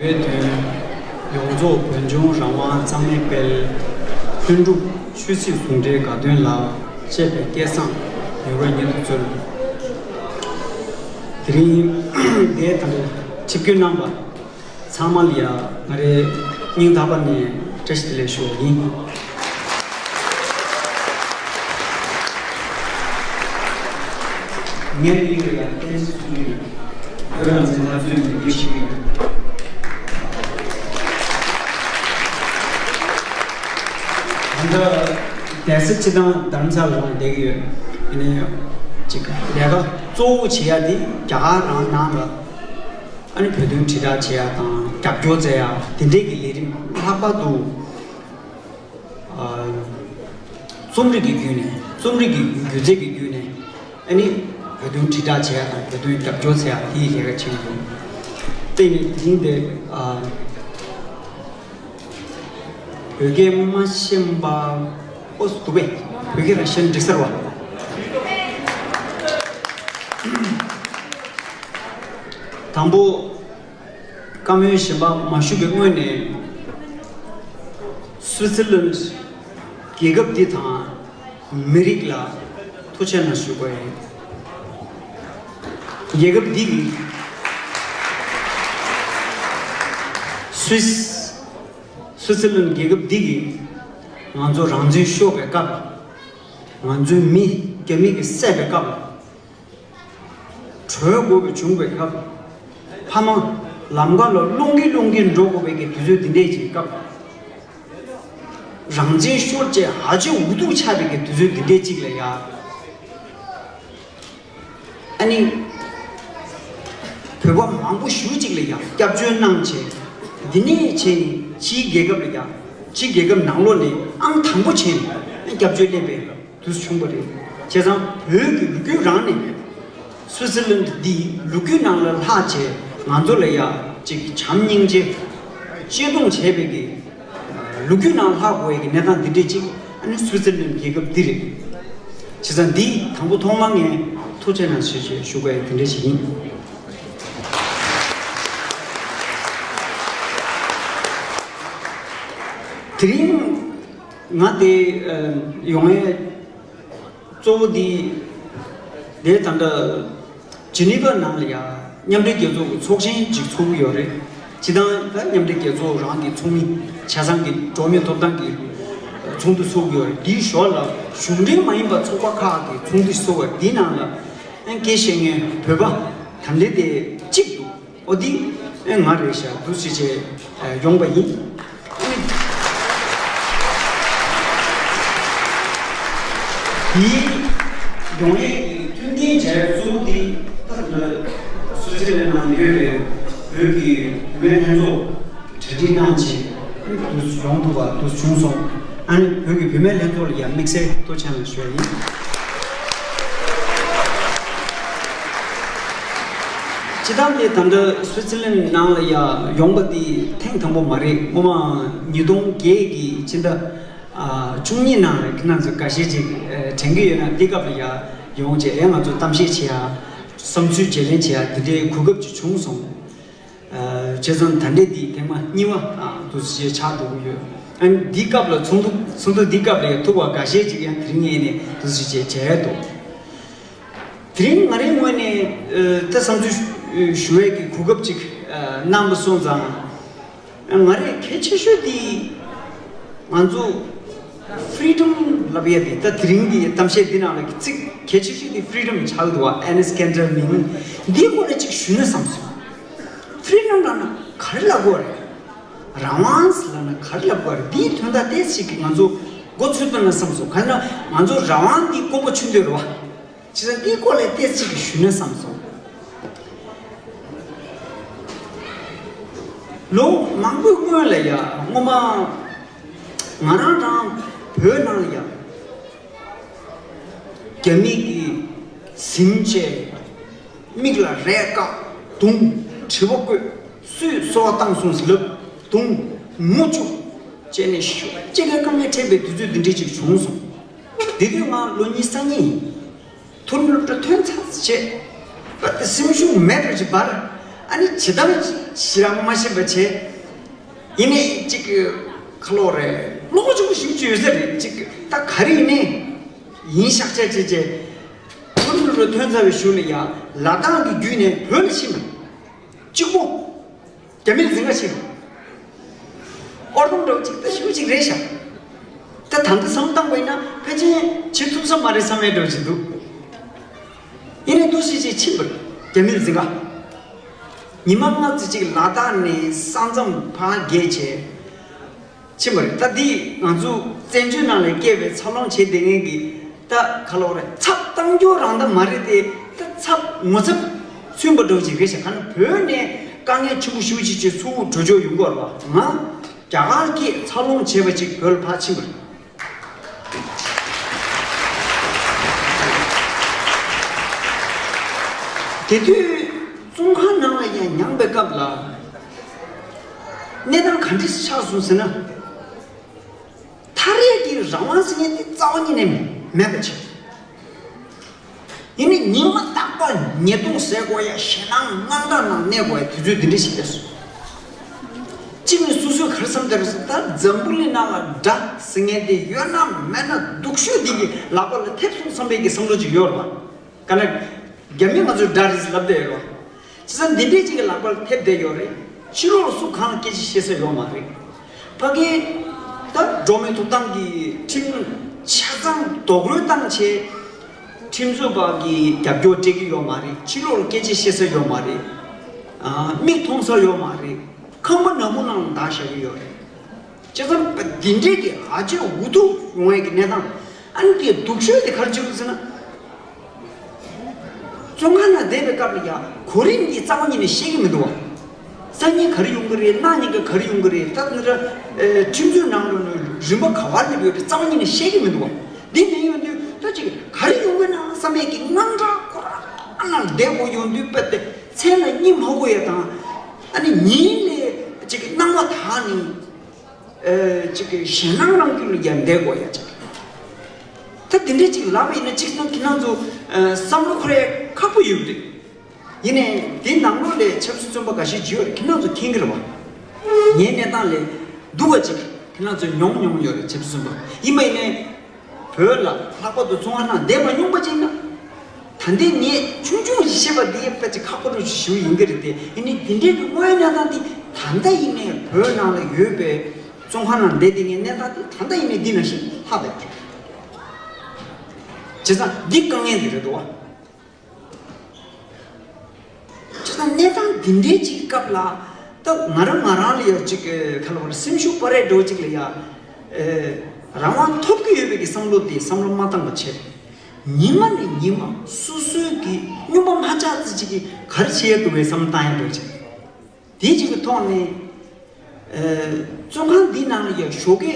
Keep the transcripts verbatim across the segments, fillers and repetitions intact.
བའི་དོན། ཡོངས་རྫོགས་བོད་ལྗོངས་རང་དབང་གཙང་མའི་དཔལ། ལྷུན་གྲུབ་ཆོས་སྲིད་ཟུང་འབྲེལ་དགའ་སྟོན་ལ། བཅས་པའི་སྐལ་བཟང་མྱུར་བ་ཉིད་དུ་སྩོལ། དེ་རིང་འདིར་ད་ལྟ་ཆིབས་བསྒྱུར་གནང་བ་ཚང་མ་ལ་ཡ་ང་རའི་སྙིང་ཐག་པ་ནས་བཀྲ་ཤིས་བདེ་ལེགས་ཞུ་བ་ཡིན། ངའི་མིང་ལ་ཡང་བསྟན་འཛིན་ཚུལ་ཁྲིམས། བོད་རང་བཙན་འཐབ་རྩོད་ཀྱི་དགེ་བཤེས་ཡིན། ད་ལྟ་གདན་ས་སྤྱི་བཏང་རྡ་རམ་ས་ལ་རང་བསྡད་ཀྱི་ཡོད། ཡིན་ནའི་ཅིག་ལས་ཀ་གཙོ་བོ་བྱེད་ཡ་དེ་རྒྱ་གར་རང་ནང་ལ་ཨ་ནི་བོད་དོན་དྲིལ་བསྒྲགས་བྱེད་ཡ་དང་རྒྱབ་སྐྱོར་མཛད་ཡ་དེ་འདྲས་ཀྱི་ལས་རིམ་ལྷག་པར་དུ། རྩོམ་རིག་གི་བརྒྱུད་ནས་རྩོམ་རིག་གི་སྒྱུ་རྩལ་གྱི་བརྒྱུད་ནས་ཨ་ནི་བོད་དོན་དྲིལ་བསྒྲགས་བྱེད་ཡ་དང་བོད་དོན་རྒྱབ་སྐྱོར་བྱེད་ཡ་དེ་ཡི་ལས་ཀ་བྱེད་ཀྱི་འདུག་དེ་ནི་དེ་རིང་འདི་བོད་སྐད་མ་ཤེས་པ་ཨོ་སི་འདུག་པས། བོད་སྐད་རང་ཤེས་འགྲིག་ཟེར་བ། དང་པོ། བཀའ་མོལ་གཞན་པ་མ་ཞུས་པའི་སྔོན་ནས། སུའི་ཙི་ལན་རྒྱལ་ཁབ་འདི་དང་མི་རིགས་ལ་ཐུགས་རྗེ་གནང་ཞུ་དགོས། རྒྱལ་ཁབ་འདི་གིས། སུའི། སུའི་ཙི་ལན་རྒྱལ་ཁབ་འདི་གིས་ང་ཚོ་རང་བཙན་ཤོར་བའི་སྐབས། ང་ཚོའི་མི་རྒྱ་མི་གིས་བསད་པའི་སྐབས། བྲོས་དགོས་པ་བྱུང་བའི་སྐབས། ཕ་མ་ལམ་ཁ་ལ་སློང་གིན་སློང་གིན་འགྲོ་དགོས་པའི་གི་དུས་ཚོད་འདི་འདྲས་ཀྱི་སྐབས། རང་བཙན་ཤོར་བྱས་ཧ་ཅང་འུ་ཐུག་ཆགས་པའི་གི་དུས་ཚོད་འདི་འདྲས་ཅིག་ལ་ཡ། ཨ་ནི། བོད་པ་མང་པོ་ཞེ་ཅིག་ལ་ཡ་སྐྱབས་བཅོལ་གནང་བྱས། འདི་ནས་བྱས་ནས་ཕྱིའི་རྒྱལ་ཁབ་ལ་ཡ། ཕྱིའི་རྒྱལ་ཁབ་ནང་ལོགས་ནས་ཨང་དང་པོ་བྱས་ནས་སྐྱབས་བཅོལ་སླེབས་པའི། དུས་བྱུང་བ་རེད། བྱས་ཙང་བོད་ཀྱི་ལོ་རྒྱུས་རང་ནས་སུའི་ཙི་ལན་འདི་ལོ་རྒྱུས་ནང་ལ་ལྷག་བྱས་ང་ཚོ་ལ་ཡ་ཅིག་བྱམས་སྙིང་རྗེ་གཅེས་གདོང་བྱས་པའི་གི་ལོ་རྒྱུས་ནང་ལྷག་དགོས་ཡ་གི་གནས་སྟངས་འདི་འདྲས་ཅིག་ཨ་ནི་སུའི་ཙི་ལན་རྒྱལ་ཁབ་འདི་རེད། བྱས་ཙང་འདི་དང་པོ་ཐོག་མ་ངས་ཐུགས་རྗེ་གནང་ཞེས་ཞུ་དགོས་ཡ་དེ་འདྲས་ཅིག་ཡིན། དེ་རིང་ང་དེ་ཡོང་ཡས། གཙོ་བོ་འདི། དེ་ད་ལྟ་ཇི་ནི་ཝ་ནང་ལ་ཡ་མཉམ་འབྲེལ་རྒྱལ་ཚོགས་ཀྱི་ཚོགས་ཆེན་ཅིག་ཚོགས་ཀྱི་ཡོད་རེད། སྤྱིར་བཏང་ད་མཉམ་འབྲེལ་རྒྱལ་ཚོགས་རང་གི་ཚོགས་མི་ཆ་ཚང་གི་འགྲོ་བ་མིའི་ཐོབ་ཐང་གི་ཚོགས་འདུ་ཚོགས་ཀྱི་ཡོད་རེད། དེའི་ཞོར་ལ་གཞུང་འབྲེལ་མ་ཡིན་པ་ཚོགས་པ་ཁག་གི་ཚོགས་འདུ་ཚོགས་པ་འདིའི་ནང་ལ་ཨ་སྐད་བཤད་མཁན་བོད་པ་ད་ལྟ་དེ་གཅིག་འདུག་ཨོ་དེ་ཨེ་ང་རེད་ཤག་འདུག་སེ་བྱས་ཡོང་པ་ཡིན། དེའི་ཡོང་ཡས་ཀྱི་མཐུན་རྐྱེན་བྱས་གཙོ་བོ་དེ་ད་ལྟ་སུད་སི་ལན་ནང་ཡོད་པའི་བོད་ཀྱི་བུད་མེད་ལྷན་ཚོགས་གྲ་སྒྲིག་གནང་བྱས་འདུག་ཡོང་ཐུབ་པ་འདུག་བྱུང་སོང་། ཨ་ནི་བོད་ཀྱི་བུད་མེད་ལྷན་ཚོགས་ལ་ཡང་དམིགས་བསལ་ཐུགས་རྗེ་གནང་ཞུ་བ་ཡིན། སྤྱིར་བཏང་དེ་ད་ལྟ་སུའི་ཙི་ལན་ནང་ལ་ཡང་ཡོང་པ་དེ་ཐེངས་དང་པོ་མ་རེད། སྔོན་མ་ཉིས་སྟོང་བརྒྱད་ཀྱི་ཕྱི་ཟླ་བཅུ་གཉིས་ནང་ལ་ཁྱེད་རང་ཚོ་འགའ་ཤས་ཅིག་དྲན་གྱི་ཡོད་ན་འདི་སྐབས་ལ་ཡང་ཡོང་བྱས་ཨེ་ང་ཚོ་གཏམ་བཤད་བྱེད་ཡ་བསམ་ཚུལ་བརྗེ་ལེན་བྱེད་ཡ་དེ་འདྲའི་གོ་སྐབས་ཅིག་བྱུང་སོང་། བྱས་ཙང་ད་ལྟའི་འདི་ཐེངས་མ་གཉིས་པ་འདུག་སེ་ཆགས་འགྲོ་གི་ཡོད། ཨ་ནི་འདི་སྐབས་ལ་ཚོགས་འདུ་ཚོགས་འདུ་འདི་སྐབས་ལ་ཡང་ཐུག་པ་འགའ་ཤས་ཅིག་ཡང་དེ་རིང་ངས་ནས་འདུག་སེ་བྱས་བྱས་འདུག་དེ་རིང་ང་རའི་ངོས་ནས་ད་བསམ་ཚུལ་ཞུ་ཡས་ཀྱི་གོ་སྐབས་ཅིག་གནང་པ་སོང་ཙང་། ང་རའི་གལ་ཆེ་ཤོས་དེ་ང་ཚོ་ཕི་རི་ཌམ་ལབ་ཡས་དེ་ད་དེ་རིང་གི་གཏམ་བཤད་འདི་ནང་ལ་གི་ཚིག་གལ་ཆེ་ཤོས་དེ་ཕི་རི་ཌམ་ཆགས་འདུག་བ། ཨེ་ནེ་སི་ཀན་ཌར་མིང་འདིའི་སྐོར་ལ་ཅིག་ཞུས་ན་བསམ་སོང་། ཕི་རི་ཌམ་ལབ་ན་ག་རེ་ལབ་དགོས་རེད། རང་དབང་ལབ་ན་ག་རེ་ལབ་དགོས་རེད། འདིའི་དོན་དག་ཏོག་ཙམ་ཅིག་གི་ང་ཚོ་མགོ་ཚོད་ཐུབ་ན་བསམ་སོང་། གང་ཡིན་ན་ང་ཚོ་རང་དབང་འདི་དཀོན་པོ་ཆུང་དུས་རེད་བ། བྱས་ཙང་འདིའི་སྐོར་ལ་ཏོག་ཙམ་ཅིག་ཞུས་ན་བསམ་སོང་། ལོ་མང་པོའི་སྔོན་ལ་ཡ་སྔོན་མ་ང་རང་རང་བོད་ནང་ལ་ཡ་རྒྱ་མི་གིས་གཟིམ་བྱས། མིག་ལ་རས་བཀག་རྡུང་། དྲི་བ་བཀོད། སུས་གསོལ་བ་བཏང་སོང་ཟེར་ལབ། རྡུང་། མུ་བཅུག་བྱས་ནས་ཤུགས་ཅིག་གིས་དཀའ་ངལ་འཕྲད་པའི་དུས་ཚོད་འདི་འདྲས་ཅིག་བྱུང་སོང་། དེ་དུས་ང་ལོ་ཉི་ཤུ་རྩ་གཉིས་ཡིན། ཐུར་མི་སློབ་གྲྭ་ཐོན་ཚར་བྱས། པ་དེ་སེམས་ཤུགས་མེད་པར་ཅིག་འབར། ཨ་ནི་ཇི་ལྟར་ཞིག་རང་མ་ཤེས་པ་བྱས། ཡིན་ནའི་ཅིག་གི་ཁ་ལོ་རེད། བློ་ཆུང་ཞིག་ཅིག་ཡོད་ས་རེད། ཅིག་ད་ག་རེ་ཡིན་ནའི་ཡིན་ཤག་ཆ་བྱས་བྱས། ཐོན་རུ་རུ་ཐོན་ཚར་བའི་གཞུག་ལ་ཡ་ལ་དྭགས་ཀྱི་བརྒྱུད་ནས་བོད་ལ་ཕྱིན་པ། གཅིག་པོ། རྒྱ་མིར་འཛིན་ག་ཕྱིན། ཨོར་དང་འདྲ་བོ་ཅིག་ད་ཞུ་ཅིག་རེད་ཤག་ད་ད་ལྟ་བསམ་བཏང་པ་ཡིན་ན་ཕལ་ཆེར་བྱེད་ཐུབ་ས་མ་རེད་བསམ་ཡས་འདྲ་བོ་ཅིག་འདུག་ཡིན་ནའི་འདུག་སེ་ཅིག་ཕྱིན་པ་རྒྱ་མིར་འཛིན་ག་ཉི་མ་ལྔ་ཙམ་ཅིག་ལ་དྭགས་ནས་ས་མཚམས་ཕར་བརྒལ་བྱས། ཕྱིན་པ་རེད། ད་འདི་ང་ཚོ་བཙན་བྱོལ་ནང་ལ་སྐྱེས་པའི་འཚར་ལོངས་བྱེད་བསྡད་མཁན་གྱི་ད་ག་ལབ་རེད། ཚབ་བཏང་རྒྱུ་རང་ད་མ་རེད་དེ། ད་ཚབ་ངོ་ཚབ་མཚོན་པ་འདྲ་བོ་ཅིག་རེད་ཤག་ག་ན་བོད་ནས་དཀའ་ངལ་ཆེན་པོ་ཞེ་པོ་ཅིག་ཅིག་ཚུར་འགྲོ་ཆོག་ཡོང་གི་ཡོད་རེད་པ། ང་རྒྱ་གར་སྐྱེས་འཚར་ལོངས་བྱས་པ་ཅིག་བོད་ལ་ཕར་ཕྱིན་པ་རེད། དེ་དུས་བཙོན་ཁང་ནང་ལ་ཡང་མྱངས་པའི་སྐབས་ལ་གནས་སྟངས་ག་འདྲ་ཆགས་སོང་ཟེར་ན། ཐར་ཡས་ཀྱི་རང་དབང་ཟེར་མཁན་དེ་རྩ་བ་ཉིད་ནས་མེད་པ་བྱས། ཡིན་ནའི་ཉི་མ་རྟག་པར་ཉེས་རྡུང་ཟ་དགོས་ཡ། ཞེད་སྣང་དངངས་སྐྲག་ནང་གནས་དགོས་ཡ། དུས་ཚོད་འདི་འདྲ་ཞིག་སླེབས་སོང་། གཅིག་ནས་སོ་སོས་ག་རེ་བསམ་སྟེ་རེད་ཟེར། ད་འཛམ་བུ་གླིང་ནང་ལ་དགྲ་ཟེར་མཁན་དེ་ཡོད་ན་མེད་ན་སྡུག་ཤོས་འདི་གི་ལག་པ་ལ་ཐེབས་སོང་བསམ་པའི་གི་བསམ་བློ་ཅིག་ཡོད་རེད་པ། ག་ན་རྒྱ་མི་ང་ཚོའི་དགྲ་རེད་ཟེར་ལབ་བསྡད་ཡོད་རེད་པ། བྱས་ཙང་འདི་འདྲའི་ཅིག་གི་ལག་པར་ཐེབས་བསྡད་ཡོད་རེད། ཕྱི་ལོགས་ལ་སུ་གང་ལ་སྐད་ཆ་བཤད་ས་ཡོད་མ་རེད། ཕ་གིའི་ད་འགྲོ་མིའི་ཐོབ་ཐང་གི་ཁྲིམས་ཆ་ཚང་རྡོག་རོལ་བཏང་བྱས། ཁྲིམས་རྩོད་པ་གི་རྒྱབ་སྐྱོར་སྤྲད་ཀྱི་ཡོད་མ་རེད། ཕྱི་ལོགས་ལ་སྐད་ཆ་བཤད་ས་ཡོད་མ་རེད། ཨ། མིག་མཐོང་ས་ཡོད་མ་རེད། ཁང་པ་ནག་པོ་ནང་ལ་བསྡད་བཞག་གི་ཡོད་རེད། བྱས་ཙང་འདི་འདྲའི་གི་ཨ་ཅེ་འུ་ཐུག་ཡོང་བའི་གི་གནས་སྟངས། ཨ་ནི་དེ་སྡུག་ཤོས་དེ་ག་རེ་བྱུང་ཟེར་ན། བཙོན་ཁང་ནང་བསྡད་པའི་སྐབས་ལ་ཡང་གོ་རིམ་འདི་རྩ་བ་ཉིད་ནས་ཤེས་ཀྱི་མི་འདུག་བ། སང་ཉིན་ག་རེ་ཡོང་གི་རེད། གནངས་ཉིན་ག་ག་རེ་ཡོང་གི་རེད། ད་འདི་འདྲ་ཨེ་ཁྲིམས་རྩོད་ནང་ལོགས་ནས་རིམ་པ་ག་བར་སླེབས་ཡོད་རེད། རྩ་བ་ཉིད་ནས་ཤེས་ཀྱི་མི་འདུག་བ། འདི་མེད་ཡོང་དུས་ད་ཅིག་ག་རེ་ཡོང་གི་ན་བསམ་པའི་གི་དངངས་སྐྲག་ཁོ་རང་ནང་བསྡད་དགོས་ཡོང་དུས། དཔེ་དེ་མཚན་ལ་གཉིད་མ་ཁུག་ཡ་དང་། ཨ་ནི་ཉིན་ལས་ཅིག་སྣང་བ་དག་ནི། ཨེ་ཅིག་གི་ཞེད་སྣང་རང་རྒྱུད་ལ་ཡང་བསྡད་དགོས་ཡ་ཅིག་ད་དེ་འདྲས་ཅིག་ལབ་པ་ཡིན་ན་ཅིག་ན་ཁྱེད་རང་ཚོ་ཨེ་བསམ་བློ་འཁོར་ཡ་ཁག་པོ་ཡོད་རེད། ཡིན་ནའི་དེ་ནང་ལོགས་ལ་ཆབ་སྲིད་བཙོན་པ་འགའ་ཤས་ཅིག་ཡོད་རེད། ཁྱེད་རང་ཚོ་མཁྱེན་གྱི་རེད་བ། ངའི་གནས་སྟངས་ལས་སྡུག་པ་ཅིག་ཁྱེད་རང་ཚོ་མྱོང་མྱོང་ཡོད་རེད། ཆབ་སྲིད་བཙོན་པ་ཡིན་པ་ཡིན་ནའི། བོད་ལ་ལྷག་པར་དུ་བཙོན་ཁང་ནང་བསྡད་མ་མྱོང་པ་ཅིག་ན། ད་ལྟའི་ངས་ཆུང་ཆུང་ཞིག་བཤད་པ་འདི་དཔེ་ཅིག་ཁག་པོ་འདྲ་ཞིག་ཞུ་ཡིན་གྱི་རེད་དེ། ཡིན་ནའི་འདི་འདྲའི་གི་དངོས་ཡོད་གནས་སྟངས་འདི་ད་ལྟ་ཡིན་ནའི་བོད་ནང་ལ་ཡོད་པའི་བཙོན་ཁང་ནང་བསྡད་བསྡད་མཁན་གནས་སྟངས་འདི་ད་ལྟ་ཡིན་ནའི་འདི་ནང་བཞིན་ལྷག་བསྡད་ཡོད་རེད། བྱས་ཙང་འདི་དཀའ་ངལ་འདི་རེད་འདུག་བ། བྱས་ཙང་གནས་སྟངས་འདི་འདྲའི་ཅིག་སྐབས་ལ། ད་ང་རང་ང་རང་ལ་ཡང་ཅིག་ག་ལབ་དགོས་རེད། སེམས་ཤུགས་སྤར་ཡས་འདྲ་བོ་ཅིག་ལ་ཡ། ཨེ། རང་དབང་ཐོབ་ཀྱི་ཡོད་པའི་གི་བསམ་བློ་དེ་བསམ་བློ་མ་བཏང་བ་བྱས། ཉི་མ་ནས་ཉི་མ་སོ་སོའི་གི་སྨྱོན་པ་མ་ཆག་ཙམ་ཅིག་གིས་ག་རེ་བྱེད་ཡས་འདུག་བའི་བསམ་བློ་བཏང་ཡས་འདྲ་བོ་ཅིག་དེ་ཅིག་གི་ཐོག་ནས། ཨེ། བཙོན་ཁང་འདི་ནང་ལ་ཡ་ཞོགས་ཀས་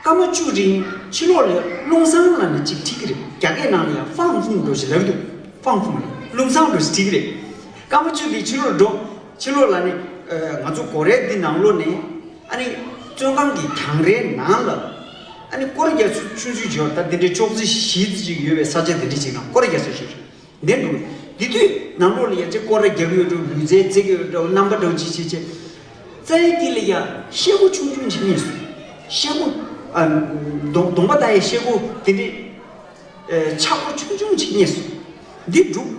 སྐར་མ་བཅུ་རིང་ཕྱི་ལོགས་ལ་རླུང་སྲང་ལབ་ནས་ཅིག་འཁྲིད་ཀྱི་རེད། རྒྱ་སྐད་ནང་ལ་ཡང་ཧྥང་ཧྥུང་འདྲ་ཞིག་ལབ་ཀྱི་འདུག་ཧྥང་ཧྥུང་རླུང་སྲང་འདྲ་ཞིག་འཁྲིད་ཀྱི་རེད། སྐར་མ་བཅུ་འདི་ཕྱི་ལོགས་འགྲོ། ཕྱི་ལོགས་ལ་ནི། ཨ། ང་ཚོ་སྒོ་རའི་འདི་ནང་ལོགས་ནས། ཨ་ནི་བཙོན་ཁང་གི་གྱང་རའི་ནང་ལ། ཨ་ནི་སྐོར་རྒྱག་ས་ཆུང་ཆུང་ཅིག་ཡོད། ད་འདི་འདྲའི་ཅོག་ཙེ་བཞི་ཙམ་ཅིག་ཡོད་པའི་ས་ཆ་འདི་འདྲ་ཅིག་ནང་སྐོར་རྒྱག་ས་ཞིག་རེད། འདི་འདུག་འདི་དུས་ནང་ལོགས་ལ་ཡ་ཅིག་སྐོར་ར་རྒྱག་གི་ཡོད་འགྲོ། ལུས་རྩལ་རྩེ་གི་ཡོད་འགྲོ། རྣམ་པ་འདྲ་བོ་ཅིག་བྱེད་བྱེད། རྩྭའི་དཀྱིལ་ལ་ཡ་ཤེལ་སྒོ་ཆུང་ཆུང་ཅིག་རྙེད་སོང་། ཤེལ་སྒོ། ཨ། གདོང་གདོང་པ་ལྟ་ཡའི་ཤེལ་སྒོ་དེ་འདྲའི། ཨེ། ཆག་སྒོ་ཆུང་ཆུང་ཅིག་རྙེད་སོང་། འདི་སྒྲུག་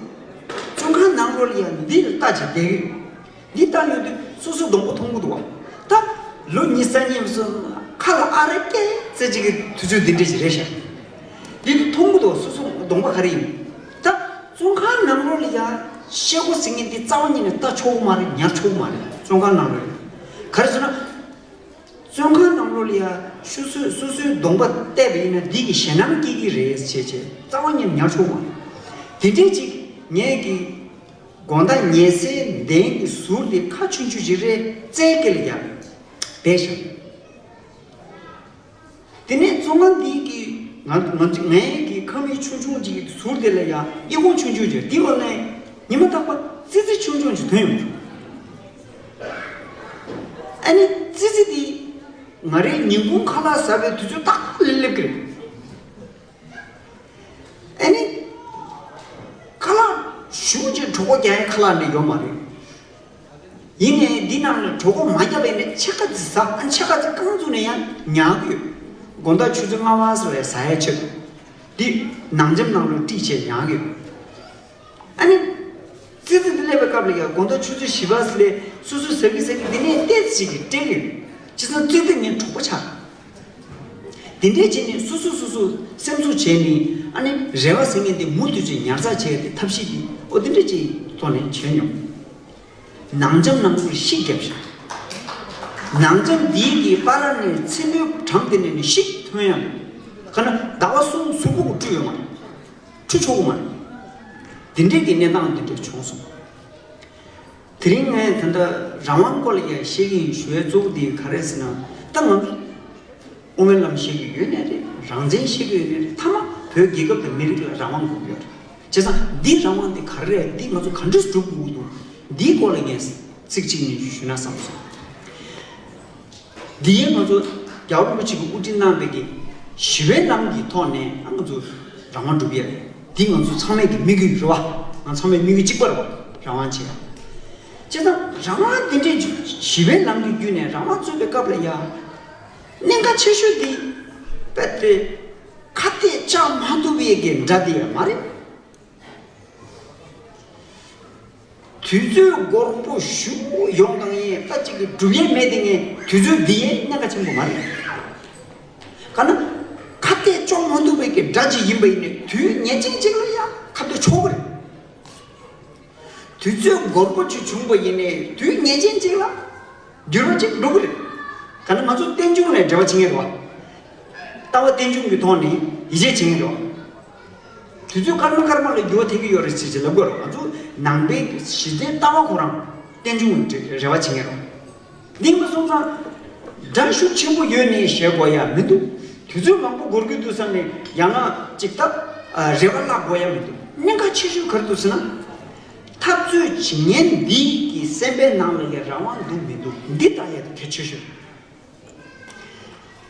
བཙོན་ཁང་ནང་ལོགས་ལ་ཡ་འདི་ལ་ལྟ་བྱེད་བསྡད་ཀྱི་ཡོད། འདི་ལྟ་ཡོང་དུས་སོ་སོ་གདོང་པ་མཐོང་གི་འདུག་བ། ད་ལོ་ཉི་ཤུ་རྩ་གཉིས་སོང་ཁ་ལ་ཨ་ར་སྐད་ཙེ་ཅིག་གི་དུས་ཚོད་འདི་འདྲ་ཞིག་རེད་ཤག་འདི་དུས་མཐོང་གི་འདུག་སོ་སོ་གདོང་པ་ག་རེ་ཡིན། ད་བཙོན་ཁང་ནང་ལོགས་ལ་ཡ་ཤེལ་སྒོ་ཟེར་མཁན་འདི་རྩ་བ་ཉིད་ནས་ལྟ་ཆོག་གི་མ་རེད། ཉར་ཆོག་གི་མ་རེད། བཙོན་ཁང་ནང་ལོགས་ལ་ག་རེ་ཟེར་ན། བཙོན་ཁང་ནང་ལོགས་ལ་ཡ་སོ་སོས་སོ་སོའི་གདོང་པ་བལྟས་པ་ཡིན་ན་འདི་གི་ཞེད་སྣང་སྐྱེ་གི་རེད་ཟེར་བྱས་རྩ་བ་ཉིད་ནས་ཉར་ཆོག་གི་མ་རེད། དེ་འདྲའི་ཅིག་ངས་ཀྱི། དགོང་དག་ཉལ་སའི་གདན་གྱི་ཟུར་དེ་ཁ་ཆུང་ཆུང་ཞིག་རེད། རྩྭའི་དཀྱིལ་ལ་ཡ་བསྡད་བཞག་དེ་ནས་བཙོན་ཁང་འདིའི་གི་ང་ང་ཚོ་ངའི་གི་ཁང་མིག་ཆུང་ཆུང་ཅིག་གི་ཟུར་དེ་ལ་ཡ་ཨི་ཁུང་ཆུང་ཆུང་ཅིག་དེའི་འོག་ནས་ཉི་མ་རྟག་པར་ཙི་ཙི་ཆུང་ཆུང་ཅིག་ཐོན་ཡོང་། ཨ་ནི་ཙི་ཙི་དེ་ང་རའི་ཉིན་གུང་ཁ་ལག་ཟ་བའི་དུས་ཚོད་ཏག་ཏག་ལ་སླེབས་ཀྱི་རེད། ཨ་ནི། ཁ་ལག་ཞུ་ཅིག་གྲོད་ཁོག་རྒྱག་ཡའི་ཁ་ལག་འདི་ཡོད་མ་རེད། ཡིན་ནའི་འདི་ནང་ལ་གྲོད་ཁོག་མ་བརྒྱབ་པ་ཡིན་ན་ཕྱེད་ཀ་ཙམ་ཟ། ཨ་ནི་ཕྱེད་ཀ་ཙམ་རྐང་བཙུགས་ནས་ཡང་ཉལ་གི་ཡོད། དགོང་དག་ཆུ་ཚོད་ལྔ་པ་ཙམ་ལ་ཟ་ཡ་ཆེད་དུ་འདི་ནང་འཇམ་ནང་ལོགས་དཀྲིས་བྱས་ཉལ་གི་ཡོད། ཨ་ནི་ཙི་ཙི་འདི་སླེབས་པའི་སྐབས་ལ་ཡང་དགོང་དག་ཆུ་ཚོད་བཞི་པ་ཙམ་ལ་སོ་སོ་ཟ་གི་ཟ་གི་འདི་ནས་ཏོག་ཙམ་ཅིག་གིས་སྤྲད་གི་ཡོད། བྱས་ཙང་ཙི་ཙི་ངའི་གྲོགས་པོ་ཆགས། དེ་འདྲས་བྱས་ནས་སོ་སོ་སོ་སོ་སེམས་གསོ་བྱས་ནས། ཨ་ནི་རེ་བ་ཟེར་མཁན་དེ་མུ་མཐུད་ཅིག་ཉར་ཚགས་བྱས་ཏེ་ཐབས་ཤེས་དེ་ཨོ་དེ་འདྲས་ཅིག་ཐོག་ནས་བྱས་མྱོང་། ནང་འཇམ་ནང་ལོགས་ཤིག་བརྒྱབ་ཤག་ནང་འཇམ་འདིའི་གི་པཱ་ལགས་ནས་མཚན་མོའི་གྲམ་དེ་ནས་ནི་ཤིག་ཐོན་ཡང་། ག་ན་ཟླ་བ་གསུམ་གཟུགས་པོ་གོ་བཀྲུས་ཡོད་མ་རེད། བཀྲུ་ཆོག་གི་མ་རེད། དེ་འདྲས་ཀྱི་གནས་སྟངས་དེ་འདྲས་བྱུང་སོང་། དེ་རིང་ངས་ད་ལྟ་རང་དབང་སྐོར་ལ་ཡང་བཤད་ཀྱི་ཡིན་ཞུ་བའི་གཙོ་བོ་དེ་ག་རེ་ཟེར་ན། ད་ང་ཚོ་དབུ་མའི་ལམ་བཤད་ཀྱི་ཡོད་ནའི་རེད། རང་བཙན་བཤད་ཀྱི་ཡོད་ནའི་རེད། མཐའ་མ་བོད་རྒྱལ་ཁབ་དང་མི་རིགས་ལ་རང་དབང་དགོས་ཀྱི་ཡོད་རེད། བྱས་ཙང་འདི་རང་དབང་འདི་ག་རེ་རེད། འདི་ང་ཚོ་ག་འདྲས་སྒྲུབ་དགོས་ཀྱི་འདུག་འདིའི་སྐོར་ལ་ངས་ཚིག་གཅིག་གཉིས་ཞུས་ན་བསམ་སོང་། འདི་ཡིན་ང་ཚོ་རྒྱལ་བ་རིན་པོ་ཆེ་གིས་དབུ་ཁྲིད་གནང་བའི་གི་ཞི་བའི་ལམ་གྱི་ཐོག་ནས་ང་ཚོ་རང་དབང་སྒྲུབ་ཡ་རེད། འདི་ང་ཚོ་ཚང་མས་ཀྱི་དམིགས་ཡུལ་རེད་བ། ང་ཚང་མས་དམིགས་ཡུལ་གཅིག་པ་རེད་བ། རང་དབང་བྱེད་ཡ། བྱས་ཙང་རང་དབང་འདི་འདྲའི་ཞི་བའི་ལམ་གྱི་བརྒྱུད་ནས་རང་དབང་རྩོད་པའི་སྐབས་ལ་ཡ། གནད་འགག་ཆེ་ཤོས་འདི་རྦད་དེ་ཁ་གཏད་བཅག་མ་ཐུབ་པའི་གི་དགྲ་དེ་ཡ་མ་རེད། དུས་ཚོད་འགོར་པོ་ཞུ་ཡོང་དང་ཡིན་ད་ཅིག་གི་སྒྲུབ་ཡས་མེད་དེ་ངས་དུས་ཚོད་འདི་ཡས་གནད་འགག་ཆེན་པོ་མ་རེད། ག་ན་ཁ་གཏད་གཅོག་མ་ཐུབ་པའི་གི་དགྲ་ཅིག་ཡིན་པ་ཡིན་ནའི་དུས་ངེས་ཅན་ཅིག་ལ་ཡང་ཁ་གཏད་ཆོག་གི་རེད། དུས་ཚོད་འགོར་པོ་ཅིག་བྱུང་པ་ཡིན་ནའི་དུས་ངེས་ཅན་ཅིག་ལ་འགྱུར་བ་ཅིག་འགྲོ་གི་རེད། ག་ན་ང་ཚོ་རྟེན་འབྱུང་ལ་འབྲེལ་བ་བྱེད་ངེས་རེད་བ། ལྟ་བ་རྟེན་འབྱུང་གི་ཐོག་ནས་ཡིད་ཆེས་བྱེད་ངེས་རེད་བ། དུས་ཚོད་སྐར་མ་སྐར་མ་ལ་འགྱུར་བ་ཐེབས་ཀྱི་ཡོད་རེད་ཅེས་ཅེས་ལབ་དགོས་རེད། ང་ཚོ་ནང་པའི་གཞི་རྩའི་ལྟ་བ་ཁོ་རང་རྟེན་འབྱུང་གི་རེ་བ་བྱེད་ངེས་རེད། འདི་མ་སོང་ཙང་དགྲ་ཤུགས་ཆེན་པོ་ཡོད་ནས་ཞེད་དགོས་ཡ་མི་འདུག་དུས་ཚོད་མང་པོ་འགོར་གྱི་འདུག་བསམ་ནས་ཡང་ན་ཅིག་ད་རེ་བ་བརླག་དགོས་ཡ་མི་འདུག་གནད་འགག་ཆེ་ཤོས་ག་རེ་འདུག་ཟེར་ན། འཐབ་རྩོད་བྱེད་མཁན་འདི་གི་སེམས་པའི་ནང་ལ་ཡ་རང་དབང་འདུག་མི་འདུག་འདི་ལྟ་ཡ་དེ་གལ་ཆེ་ཤོས་རེད།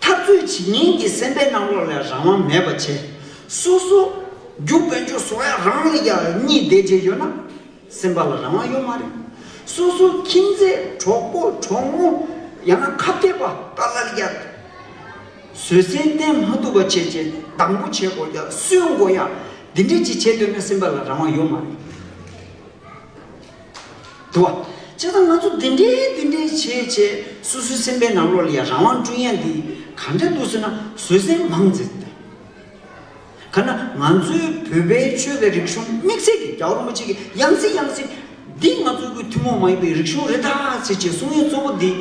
འཐབ་རྩོད་བྱེད་མཁན་གྱི་སེམས་པའི་ནང་ལོགས་ལ་རང་དབང་མེད་པ་བྱས། སོ་སོ་རྒྱུ་དཔལ་འབྱོར་བཟོ་ཡ་རང་ལ་ཡ་གཉིད་བསྡད་བྱས་ཡོད་ན། སེམས་པ་ལ་རང་དབང་ཡོད་མ་རེད། སོ་སོ་ཁྱིམ་མཚེས་གྲོགས་པོ་གྲོགས་མོ་ཡང་ན་ཁ་གཏད་པ་དག་ལ་ཡ་བཟོད་བསྲན་བསྟེན་མ་ཐུབ་པ་བྱས་བྱས་སྡང་པོ་བྱེད་དགོས་ཡ་སུན་དགོས་ཡ་འདི་འདྲས་ཅིག་བྱས་སྡོད་ན་སེམས་པ་ལ་རང་དབང་ཡོད་མ་རེད། འདུག་བ། བྱས་ཙང་ང་ཚོ་འདི་འདྲའི་འདི་འདྲའི་བྱས་བྱས་སོ་སོའི་སེམས་པའི་ནང་ལོགས་ལ་ཡང་རང་དབང་བསྐྲུན་ཡ་འདི་ག་འདྲ་འདུག་ཟེར་ན་བཟོད་བསྲན་མང་ཙམ་དང་། ག་ན་ང་ཚོའི་བོད་པའི་ཆོས་དང་རིག་གཞུང་དམིགས་བསལ་གྱི་རྒྱལ་བ་རིན་པོ་ཆེ་གི་ཡང་སྲིད་ཡང་སྲིད་འདི་ང་ཚོ་གི་ཐུན་མོང་མ་ཡིན་པའི་རིག་གཞུང་རེད་ད་ཟེར་བྱས་གསུང་ཡ་གཙོ་བོ་འདི་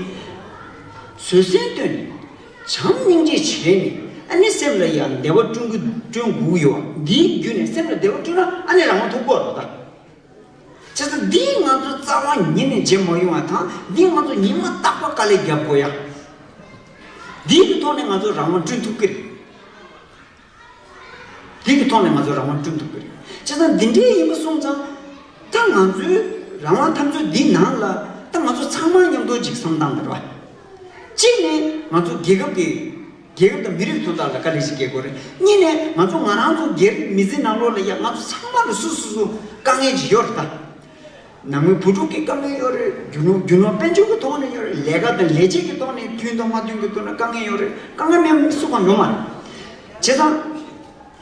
བཟོད་བསྲན་བཏོན་ནས་བྱམས་སྙིང་རྗེ་བྱས་ནས་ཨ་ནི་སེམས་ལ་ཡང་བདེ་བ་བསྐྲུན་གི་བསྐྲུན་དགོས་ཀྱི་ཡོད་བ། འདིའི་བརྒྱུད་ནས་སེམས་ལ་བདེ་བ་བསྐྲུན་ན་ཨ་ནི་རང་དབང་ཐོབ་དགོས་རེད་ད། བྱས་ཙང་འདིས་ང་ཚོ་རྩ་བ་ཉིད་ནས་བརྗེད་མ་ཡོང་བ་དང་འདིས་ང་ཚོ་ཉི་མ་རྟག་པར་དཀའ་ལས་རྒྱབ་དགོས་ཡ། འདིའི་གི་ཐོག་ནས་ང་ཚོ་རང་དབང་བསྐྲུན་ཐུབ་ཀྱི་རེད། འདིའི་གི་ཐོག་ནས་ང་ཚོ་རང་དབང་བསྐྲུན་ཐུབ་ཀྱི་རེད། བྱས་ཙང་འདི་འདྲའི་ཡིན་པ་སོང་ཙང་ད་ང་ཚོའི་རང་དབང་འཐབ་རྩོད་འདིའི་ནང་ལ་ད་ང་ཚོ་ཚང་མ་མཉམ་དུ་ཅིག་བསམ་སྟངས་འདི་རེད་བ། གཅིག་ནས་ང་ཚོ་རྒྱལ་ཁབ་ཀྱི་རྒྱལ་ཁབ་དང་མི་རིགས་དོན་དག་ལ་དཀའ་ལས་ཤིག་བརྒྱབ་དགོས་རེད། གཉིས་ནས་ང་ཚོ་ང་རང་ཚོ་སྒེར་མི་ཚེ་ནང་ལོགས་ལ་ཡ་ང་ཚོ་ཚང་མ་ལ་སོ་སོ་སོ་དཀའ་ངལ་ཅིག་ཡོད་རེད་ད། ནང་མི་བུ་ཕྲུག་གི་དཀའ་ངལ་ཡོད་རེད། རྒྱུ་ནོར་རྒྱུ་ནོར་དཔལ་འབྱོར་གྱི་ཐོག་ནས་ཡོད་རེད། ལས་ཀ་དང་ལས་བྱེད་ཀྱི་ཐོག་ནས་མཐུན་དང་མ་མཐུན་གྱི་ཐོག་ནས་དཀའ་ངལ་ཡོད་རེད། དཀའ་ངལ་མེད་མི་སུ་གང་ཡོད་མ་རེད། བྱས་ཙང་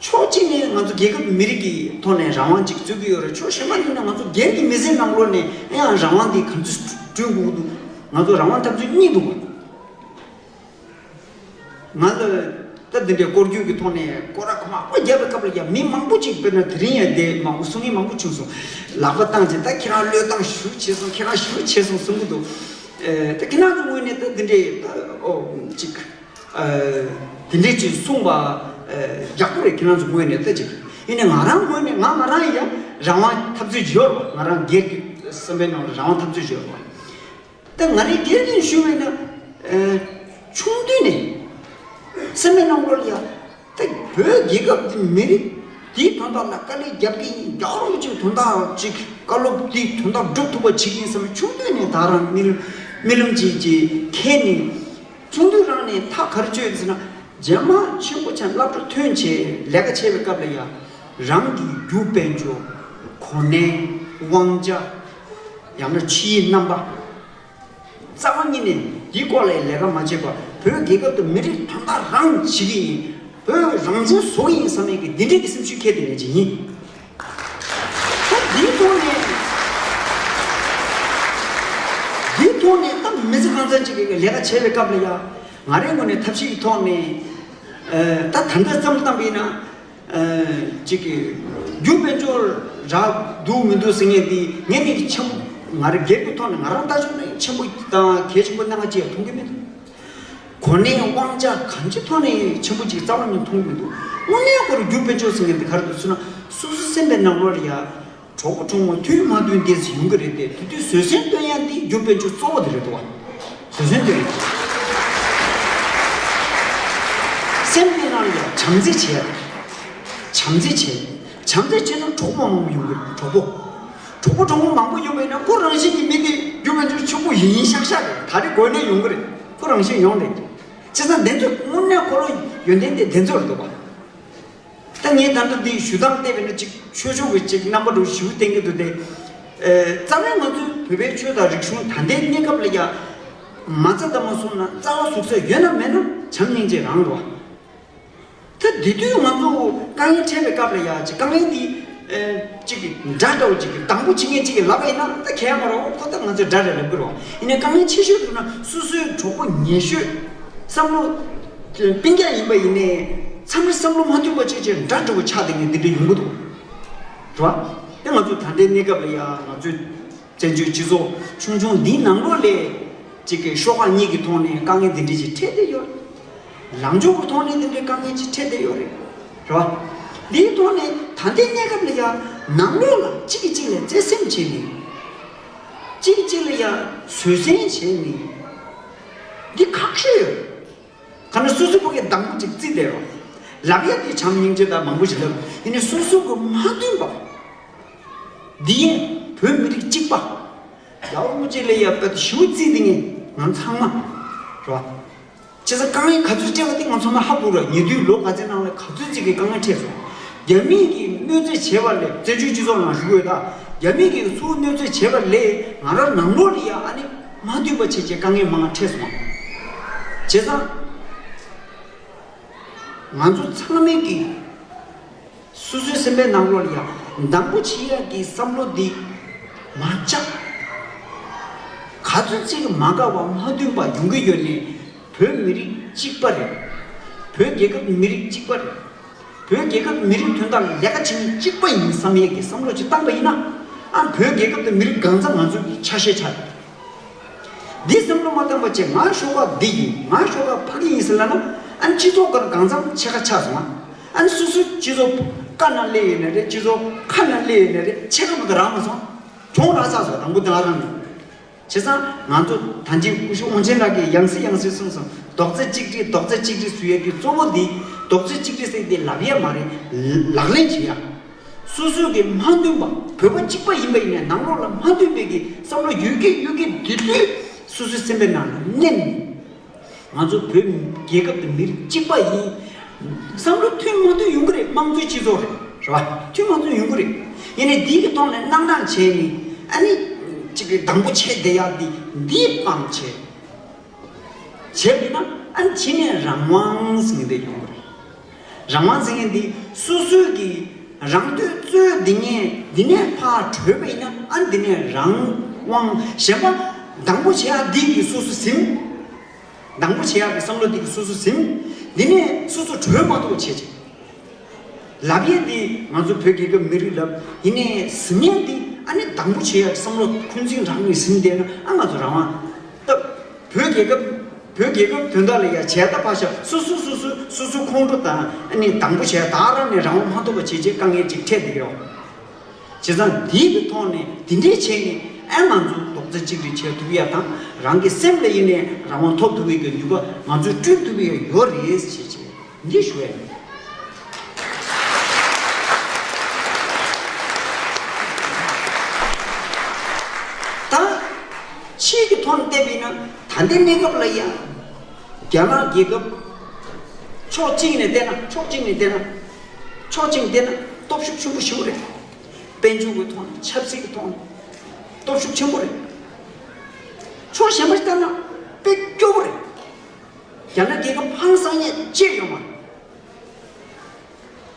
ཕྱོགས་གཅིག་ནས་ང་ཚོ་རྒྱལ་ཁབ་མི་རིགས་ཀྱི་ཐོག་ནས་རང་དབང་ཅིག་རྩོད་ཀྱི་ཡོད་རེད། ཕྱོགས་གཞན་པ་ནས་ང་ཚོ་སྒེར་གྱི་མི་ཚེ་ནང་ལོགས་ནས་ཡང་རང་དབང་འདི་ག་ཚོད་བསྐྲུན་དགོས་ཀྱི་འདུག་ང་ཚོ་རང་དབང་འཐབ་རྩོད་གཉིས་འདུག་ང་ལ་ད་འདི་འདྲའི་སྐོར་སྐྱོད་ཀྱི་ཐོག་ནས་སྐོར་ར་ཁོ་མ་སྐོར་རྒྱབ་པའི་སྐབས་ལ་ཡང་མི་མང་པོ་ཅིག་དཔེར་ན་དེ་རིང་ཡང་དེ་མང་པོ་གསུང་མཁན་མང་པོ་བྱུང་སོང་། ལག་པ་བཏང་བྱས་ད་ཁྱེད་རང་བློས་བཏང་ཞུ་བྱས་སོང་། ཁྱེད་རང་ཞུ་བྱས་སོང་གསུང་གི་འདུག་ཨེ་ད་ཁྱེད་རང་ཚོ་ངོས་ནས་ད་འདི་འདྲའི་ད་ཨོ་ཅིག་ཨེ་དེ་འདྲའི་ཅིག་གསུངས་པ་ཨེ་ཡག་པོ་རེད། ཁྱེད་རང་ཚོ་ངོས་ནས་ད་ཅིག་ཡིན་ནའི་ང་རང་ངོས་ནས་ང་ང་རང་ཡང་རང་དབང་འཐབ་རྩོད་ཅིག་ཡོད་རེད་བ། ང་རང་སྒེར་གྱི་བསམ་པའི་ནང་ལ་རང་དབང་འཐབ་རྩོད་ཅིག་ཡོད་རེད་བ། ད་ང་རའི་སྒེར་ནས་ཞུ་བས་ན། ཨ་ཆུང་དུས་ནས་སེམས་པའི་ནང་ལོགས་ལ་ཡ། ད་བོད་རྒྱལ་ཁབ་འདི་མི་རིགས་འདིའི་དོན་དག་ལ་དཀའ་ལས་རྒྱབ་ཀྱི་ཡིན། རྒྱལ་བ་རིན་པོ་ཆེའི་དོན་དག་ཅིག་བཀའ་སློབ་འདིའི་དོན་དག་སྒྲུབ་ཐུབ་པ་བྱེད་ཀྱི་ཡིན་བསམ་ཆུང་དུས་ནས་ད་རང་རྨི་ལམ་རྨི་ལམ་ཅིག་ཅིག་འཁྱེར་ནས། ཆུང་དུས་རང་ནས་ཐག་ག་རེ་གཅོད་ཡོད་ཟེར་ན། རྗེས་མ་ཆེན་པོ་ཆགས་སློབ་གྲྭ་ཐོན་བྱས་ལས་ཀ་བྱས་པའི་སྐབས་ལ་ཡ། རང་གི་རྒྱུ་དཔལ་འབྱོར། གོ་གནས། དབང་ཆ། ཡང་ན་ཕྱིའི་རྣམ་པ། རྩ་བ་ཉིད་ནས་འདིའི་སྐོར་ལ་ལས་ཀ་མ་བྱེད་པར་བོད་རྒྱལ་ཁབ་དང་མི་རིགས་དོན་དག་རང་བྱེད་ཀྱི་ཡིན། བོད་རང་བཙན་བཟོ་གི་ཡིན་བསམ་ཡས་ཀྱི་འདི་འདྲའི་གི་སེམས་ཤུགས་ཁྱེར་ཏེ་ངས་ཅིག་ཡིན། ད་འདིའི་ཐོག་ནས་འདིའི་ཐོག་ནས་ད་མི་ཚེ་གང་ཙམ་ཅིག་གི་ལས་ཀ་བྱས་པའི་སྐབས་ལ་ཡ། ང་རའི་ངོས་ནས་ཐབས་ཤེས་ཀྱི་ཐོག་ནས་ད་ད་ལྟ་ཙམ་བཏང་པ་ཡིན་ན། ཅིག་གི་རྒྱུ་དཔལ་འབྱོར་རག་འདུག་མི་འདུག་ཟེར་མཁན་འདི་ངས་ནི་ཆེན་པོ། ང་རང་སྒེར་གྱི་ཐོག་ནས་ང་རང་ལྟ་ཆོག་ནས་ཆེན་པོ་དང་གལ་ཆེན་པོ་སྣ་ཁ་ཅིག་མཐོང་གི་མི་འདུག་གོ་གནས་དབང་ཆ་གང་ཅི་ཐོག་ནས་ཆེན་པོ་ཅིག་རྩ་བ་ནས་མཐོང་གི་མི་འདུག་དངོས་གནས་ཁོ་རང་རྒྱུ་དཔལ་འབྱོར་ཟེར་མཁན་འདི་ག་རེ་འདུག་ཟེར་ན། སོ་སོ་སེམས་པའི་ནང་ལོགས་ལ་ཡ། གྲོགས་པོ་གྲོགས་མོ་མཐུན་མ་མཐུན་དེ་ཡོང་གི་རེད་དེ། དེ་དུས་བཟོད་བསྲན་སྟོན་ཡ་འདི་རྒྱུ་དཔལ་འབྱོར་གཙོ་བོ་དེ་རེད་འདུག་བ། བཟོད་བསྲན་སྟོན་ཡ། སེམས་ཀྱི་ནང་ལ་བྱམས་བརྩེ་བྱས། བྱམས་བརྩེ་བྱས། བྱམས་བརྩེ་བྱས་ན་གྲོགས་པོ་མང་པོ་ཡོང་གི་རེད། གྲོགས་པོ། གྲོགས་པོ་གྲོགས་མོ་མང་པོ་ཡོང་བས་ན་ཁོ་རང་བཞིན་གྱི་མི་དེ་རྒྱུ་དཔལ་འབྱོར་ཆེན་པོ་ཡིན་ཤག་ཤག་རེད། ད་རེས་དགོས་ནས་ཡོང་གི་རེད། ཁོ་རང་བཞིན་ཡོང་རེད། བྱས་ཙང་དེ་ཚོ་དངོས་གནས་ཁོ་རང་ཡོན་ཏན་དེ་དེ་ཚོ་རེད་འདུག་བ། ད་ངས་ད་ལྟ་འདི་ཞུ་སྟངས་བལྟས་པས་ན་ཅིག་ཆོས་ཕྱོགས་ཀྱི་ཅིག་རྣམ་པ་འདྲ་ཞིབ་བསྟན་གྱི་འདུག་སྟེ། རྩ་བའི་ང་ཚོའི་བོད་པའི་ཆོས་དང་རིག་གཞུང་ད་ལྟའི་གནས་སྐབས་ལ་ཡ། མ་རྩ་ལྟ་མ་སོང་ན་རྩ་བ་ཟུག་ས་ཡོད་ན་མེད་ན་བྱམས་སྙིང་རྗེ་རང་རེད་བ། ད་དེ་དུས་ང་ཚོ་དཀའ་ངལ་འཕྲད་པའི་སྐབས་ལ་ཡ་ཅིག་དཀའ་ངལ་འདི། ཅིག་དགྲ་འདྲ་བོ་ཅིག་གི་སྡང་པོ་བྱེད་མཁན་ཅིག་གིས་ལབ་པ་ཡིན་ན་ད་གལ་མ་རེད། ཁོ་ད་ང་ཚོའི་དགྲ་རེད་ལབ་དགོས་རེད་བ། ཡིན་ནའི་དཀའ་ངལ་ཆེ་ཤོས་འདུག་ན་སོ་སོའི་གྲོགས་པོ་ཉེ་ཤོས། བསམ་བློ། སྤུན་ཀྱག་ཡིན་པ་ཡིན་ནའི། མཚམས་རེ་བསམ་བློ་མ་མཐུན་པ་བྱས་བྱས་དགྲ་འདྲ་བོ་ཆགས་བསྡད་མཁན་འདི་འདྲ་ཡོང་གི་འདུག་རེད་བ། དེ་ང་ཚོ་ད་ལྟའི་གནས་སྐབས་ལ་ཡ་ང་ཚོའི་བཙན་བྱོལ་སྤྱི་ཚོགས་ཆུང་ཆུང་འདིའི་ནང་ལོགས་ལ་ཅིག་གི་ཤོག་ཁག་གཉིས་ཀྱི་ཐོག་ནས་དཀའ་ངལ་འདི་འདྲ་ཞིག་འཕྲད་བསྡད་ཡོད། ལངས་ཕྱོགས་ཀྱི་ཐོག་ནས་འདི་འདྲའི་དཀའ་ངལ་ཅིག་འཕྲད་བསྡད་ཡོད་རེད། རེད་བ། འདིའི་ཐོག་ནས་ད་ལྟའི་གནས་སྐབས་ལ་ཡ་ནང་ལོགས་ལ་གཅིག་གིས་གཅིག་ལ་བརྩེ་སེམས་བྱས་ནས། གཅིག་གིས་གཅིག་ལ་ཡ་བཟོད་བསྲན་བྱས་ནས། འདི་ཁག་ཤོས་ཡོད། ག་ནས་སོ་སོའི་ཕ་གིའི་སྡང་པོ་ཅིག་བརྩིས་བསྡད་རོགས། ལབ་ཡ་དེ་བྱམས་སྙིང་རྗེ་དང་མང་པོ་ཞིག་ལབ། ཡིན་ནའི་སོ་སོ་གི་མ་མཐུན་པ། འདི་ཡིན་བོད་མི་རིགས་གཅིག་པ། ཡ་རུ་མོ་ཅིག་ལ་ཡ་བད་ཞུ་རྩིས་འདི་ངས་ང་ཚང་མ། རོ། བྱས་ཙང་དཀའ་ངལ་ག་ཚོད་སྤྲད་པ་དེ་ང་ཚང་མ་ཧ་གོ་ར། ཉེ་དུས་ལོ་ག་ཚོད་ནང་ལ་ག་ཚོད་ཅིག་གི་དཀའ་ངལ་འཕྲད་སོང་། རྒྱ་མི་གིས་གནོད་འཚེ་བྱས་པ་ལས་བཙན་བྱོལ་སྤྱི་ཚོགས་ནང་ཞུ་དགོས་ད། རྒྱ་མི་གིས་ཚུར་གནོད་འཚེ་བྱས་པ་ལས་ང་རང་ནང་ལོགས་ལ་ཡ་ཨ་ནི། མ་མཐུན་པ་བྱས་བྱས་དཀའ་ངལ་མང་བ་འཕྲད་སོང་། བྱས་ཙང་། ང་ཚོ་ཚང་མས་ཀྱིས་སོ་སོའི་སེམས་པའི་ནང་ལོགས་ལ་ཡང་སྡང་པོ་བྱེད་ཡག་གི་བསམ་བློ་འདི་མ་བཅག་ག་ཚོད་ཅིག་མ་དགའ་བ་མ་མཐུན་པ་ཡོང་གི་ཡོད་ནའི་བོད་མི་རིགས་གཅིག་པ་རེད། བོད་རྒྱལ་ཁབ་མི་རིགས་གཅིག་པ་རེད། བོད་རྒྱལ་ཁབ་མི་རིགས་དོན་དག་ལ་ལས་ཀ་བྱེད་མཁན་གཅིག་པ་ཡིན་བསམ་ཡས་ཀྱི་བསམ་བློ་ཅིག་བཏང་པ་ཡིན་ན། ཨ་བོད་རྒྱལ་ཁབ་དང་མི་རིགས་གང་ཚང་ང་ཚོའི་ཆ་ཤས་ཆགས་ཡོད། འདི་བསམ་བློ་མ་བཏང་པ་བྱས་ང་ཤོག་ཁག་འདི་ཡིན་ང་ཤོག་ཁག་ཕ་གི་ཡིན་ཟེར་ལབ་ན། ཨ་སྤྱི་ཚོགས་ཀྱི་གང་ཚང་ཕྱེད་ཀ་ཆགས་སོང་ང་། ཨ་སོ་སོའི་སྤྱི་ཚོགས་ཀ་ན་སླེབས་ཡོད་ནི་རེད། སྤྱི་ཚོགས་ཁ་ན་སླེབས་ཡོད་ནི་རེད། ཕྱེད་ཀ་བར་དུ་རག་མ་སོང་། གྱོང་རག་ཚར་སོང་དང་པོ་དེ་ང་རང་ནས། བྱས་ཙང་ང་ཚོ་ད་ཅི་སྐུ་ཞབས་དབང་ཆེན་ལགས་ཀྱིས་ཡང་སེ་ཡང་སེ་གསུངས་སོང་། རྡོག་རྩ་གཅིག་སྒྲིལ་རྡོག་རྩ་གཅིག་སྒྲིལ་ཟེར་ཡས་ཀྱི་གཙོ་བོ་འདི་རྡོག་རྩ་གཅིག་སྒྲིལ་ཟེར་འདི་ལབ་ཡས་མ་རེད། ལག་ལེན་བྱེད་ཡ། སོ་སོ་གི་མ་འདུན་པ་བོད་པ་གཅིག་པ་ཡིན་པ་ཡིན་ནའི་ནང་ལོགས་ལ་མ་འདུན་པའི་གི་བསམ་བློ་ཡོད་ཀྱི་ཡོད་ཀྱི་འདི་དུས་སོ་སོའི་སེམས་པའི་ནང་ལ་མནན་ནས། ང་ཚོ་བོད་རྒྱལ་ཁབ་དང་མི་རིགས་གཅིག་པ་ཡིན། བསམ་བློ་མཐུན་མ་མཐུན་ཡོང་གི་རེད། དམངས་གཙོའི་སྤྱི་ཚོགས་རེད། རེད་བ། མཐུན་མ་མཐུན་ཡོང་གི་རེད། ཡིན་ནའི་འདི་གི་ཐོག་ནས་སྣང་དག་བྱས་ནས་ཨ་ནི་གཅིག་གི་སྡང་པོ་བྱས་བསྡད་ཡག་འདི་འདི་སྤང་བྱས། བྱས་པས་ན་ཨ་ནི་ཕྱི་ནས་རང་དབང་ཟེར་མཁན་དེ་ཡོང་གི་རེད། རང་དབང་ཟེར་མཁན་འདི་སོ་སོའི་གི་རང་འདོད་རྩོད་འདི་ངས་འདི་ནས་ཕར་གྲོལ་བ་ཡིན་ན་ཨ་ནི་འདི་ནས་རང་དབང་གཞན་པ་སྡང་པོ་བྱེད་ཡག་འདི་གི་སོ་སོ་ཟིན། སྡང་པོ་བྱེད་ཡག་གི་བསམ་བློ་འདི་གི་སོ་སོ་ཟིན། འདི་ནས་སོ་སོ་གྲོལ་མ་ཐུབ་པ་བྱེད་ཅིག་ལབ་ཡས་འདི་ང་ཚོ་བོད་རྒྱལ་ཁབ་མི་རིགས་ལབ་ཡིན་ནའི་ཟིན་ཡས་འདི་ཨ་ནི་སྡང་པོ་བྱེད་ཡག་གི་བསམ་བློ་འཁོན་འཛིན་རང་ནས་ཟིན་བསྡད་ན་ཨ་ང་ཚོ་རང་དབང་སྟབས། བོད་རྒྱལ་ཁབ་བོད་རྒྱལ་ཁབ་དོན་དག་ལ་ཡ་བྱས་ད་ཕར་བཞག་སོ་སོ་སོ་སོ་སོ་སོའི་ཁོང་ཁྲོ་དང་ཨ་ནི་སྡང་པོ་བྱས་ད་རང་ནས་རང་དབང་མ་ཐོབ་པ་བྱེད་ཅེས་དཀའ་ངལ་ཅིག་འཕྲད་བསྡད་ཀྱི་རེད། བྱས་ཙང་འདིའི་གི་ཐོག་ནས་འདི་འདྲའི་བྱས་ནས་ཨ་ང་ཚོ་རྡོག་རྩ་གཅིག་སྒྲིལ་བྱེད་ཐུབ་ཡ་དང་རང་གི་སེམས་ལ་ཡིན་ནས་རང་དབང་ཐོབ་ཐུབ་ཡ་གི་ནུས་པ་ང་ཚོས་བསྐྲུན་ཐུབ་ཡ་ཡོད་རེད་ཅེས་བྱས་འདི་ཞུ་ཡ་ཡིན། ད་ཕྱིའི་གི་ཐོག་ནས་བལྟས་པས་ན་ད་ལྟའི་གནས་སྐབས་ལ་ཡ་རྒྱ་ནག་རྒྱལ་ཁབ་ཕྱོགས་གཅིག་ནས་བལྟས་ན་ཕྱོགས་གཅིག་ནས་བལྟས་ན་ཕྱོགས་གཅིག་ནས་བལྟས་ན་སྟོབས་ཤུགས་ཆེན་པོ་ཞིག་རེད། དཔལ་འབྱོར་གྱི་ཐོག་ནས་ཆབ་སྲིད་ཀྱི་ཐོག་ནས་སྟོབས་ཤུགས་ཆེན་པོ་རེད། ཕྱོགས་གཞན་པ་ཞིག་ལྟར་ན་དཔེ་སྐྱོ་པོ་རེད། རྒྱ་ནག་རྒྱལ་ཁབ་ཧང་སང་ཡས་ཅི་ཡོད་མ་རེད།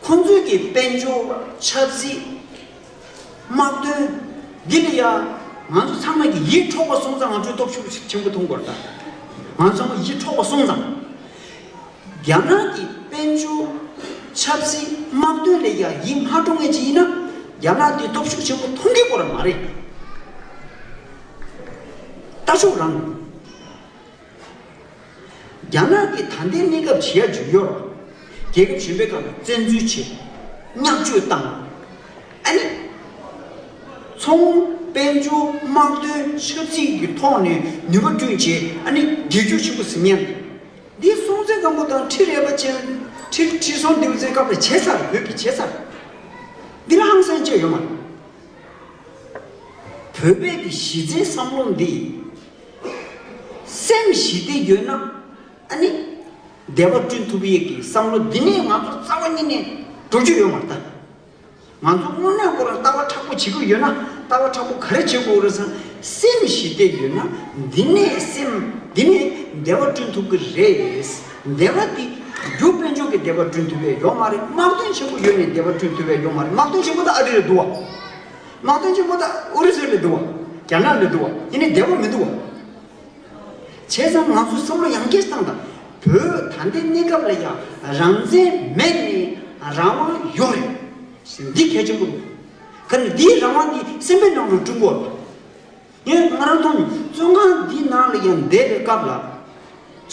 ཁོང་ཚོའི་གི་དཔལ་འབྱོར། ཆབ་སྲིད། དམག་དོན། འདི་ལ་ཡ། ང་ཚོ་ཚང་མ་གི་ཡིད་འཕྲོག་པ་སོང་ཙང་ང་ཚོས་སྟོབས་ཤུགས་ཆེན་པོ་མཐོང་དགོས་རེད་ད། ང་ཚོ་ཚང་མ་ཡིད་འཕྲོག་པ་སོང་ཙང་། རྒྱ་ནག་གི་དཔལ་འབྱོར། ཆབ་སྲིད། དམག་དོན་ལ་ཡ་ཡིད་མ་འཕྲོག་མཁན་ཅིག་ཡིན་ན། རྒྱ་ནག་འདི་སྟོབས་ཤུགས་ཆེན་པོ་མཐོང་གི་ཡོད་རེད་མ་རེད། ལྟ་ཕྱོགས་རང་། རྒྱ་ནག་གིས་ད་ལྟའི་གནས་སྐབས་བྱེད་ཡ་ཅིག་ཡོད་རེད། རྒྱལ་ཁབ་གཞན་པའི་སྒང་ལ་བཙན་འཛུལ་བྱེད། བརྙས་བཅོས་བཏང་། ཨ་ནི། ཚོང་། དཔལ་འབྱོར། དམག་དོན། ཆབ་སྲིད་ཀྱི་ཐོག་ནས་ནུས་པ་བསྐྲུན་བྱས། ཨ་ནི་འགྱུར་བཅོས་ཆེན་པོ་ཟིན་ཡ་འདི། འདི་སྲོང་བཙན་སྒམ་པོ་དང་ཁྲི་རལ་པ་ཅན། ཁྲི་ཁྲི་སྲོང་ལྡེའུ་བཙན་སྐབས་ལ་བྱས་ཚར། བོད་ཀྱིས་བྱས་ཚར། འདི་ལ་ཧང་སང་ཅི་ཡོད་མ་རེད། བོད་པའི་གི་གཞི་རྩའི་བསམ་བློ་འདི། སེམས་ཞི་བདེ་ཡོད་ན། ཨ་ནི། བདེ་བ་བསྐྲུན་ཐུབ་ཡས་ཀྱི་བསམ་བློ་འདི་ནས་ང་ཚོ་རྩ་བ་ཉིད་ནས་འགྲོ་རྒྱུ་ཡོད་མ་རེད་ད། ང་ཚོ་དངོས་གནས་ཁོ་རང་ལྟ་བ་མཁྲེགས་པོ་བྱེད་དགོས་ཡོད་ན། ལྟ་བ་མཁྲེགས་པོ་ག་རེ་བྱེད་དགོས་རེད་ཟེར་ན། སེམས་ཞི་བདེ་ཡོད་ན། འདི་ནས་སེམས་འདི་ནས་བདེ་བ་བསྐྲུན་ཐུབ་ཀྱི་རེད། བདེ་བ་འདི་རྒྱུ་དཔལ་འབྱོར་གྱི་བདེ་བ་བསྐྲུན་ཐུབ་ཡས་ཡོད་མ་རེད། དམག་དོན་ཆེན་པོ་ཡོད་ནས་བདེ་བ་བསྐྲུན་ཐུབ་ཡས་ཡོད་མ་རེད། དམག་དོན་ཆེན་པོ་ད་ཨ་རི་ལ་འདུག་བ། དམག་དོན་ཆེན་པོ་ད་ཨུ་རུ་སུ་ལ་འདུག་བ། རྒྱ་ནག་ལ་འདུག་བ། ཡིན་ནའི་བདེ་བ་མི་འདུག་བ། བྱས་ཙང་ང་ཚོ་བསམ་བློ་ཡར་རྒྱས་བཏང་དང་། བོད་ད་ལྟའི་གནས་སྐབས་ལ་ཡང་རང་བཙན་མེད་ནས་རང་དབང་ཡོད་རེད། འདི་གལ་ཆེན་པོ་རེད། ག་ནས་འདིའི་རང་དབང་འདི་སེམས་པའི་ནང་དུ་བསྐྲུན་དགོས་རེད། ངས་ང་རང་མཐོང་། བཙོན་ཁང་འདིའི་ནང་ལ་ཡང་བསྡད་པའི་སྐབས་ལ།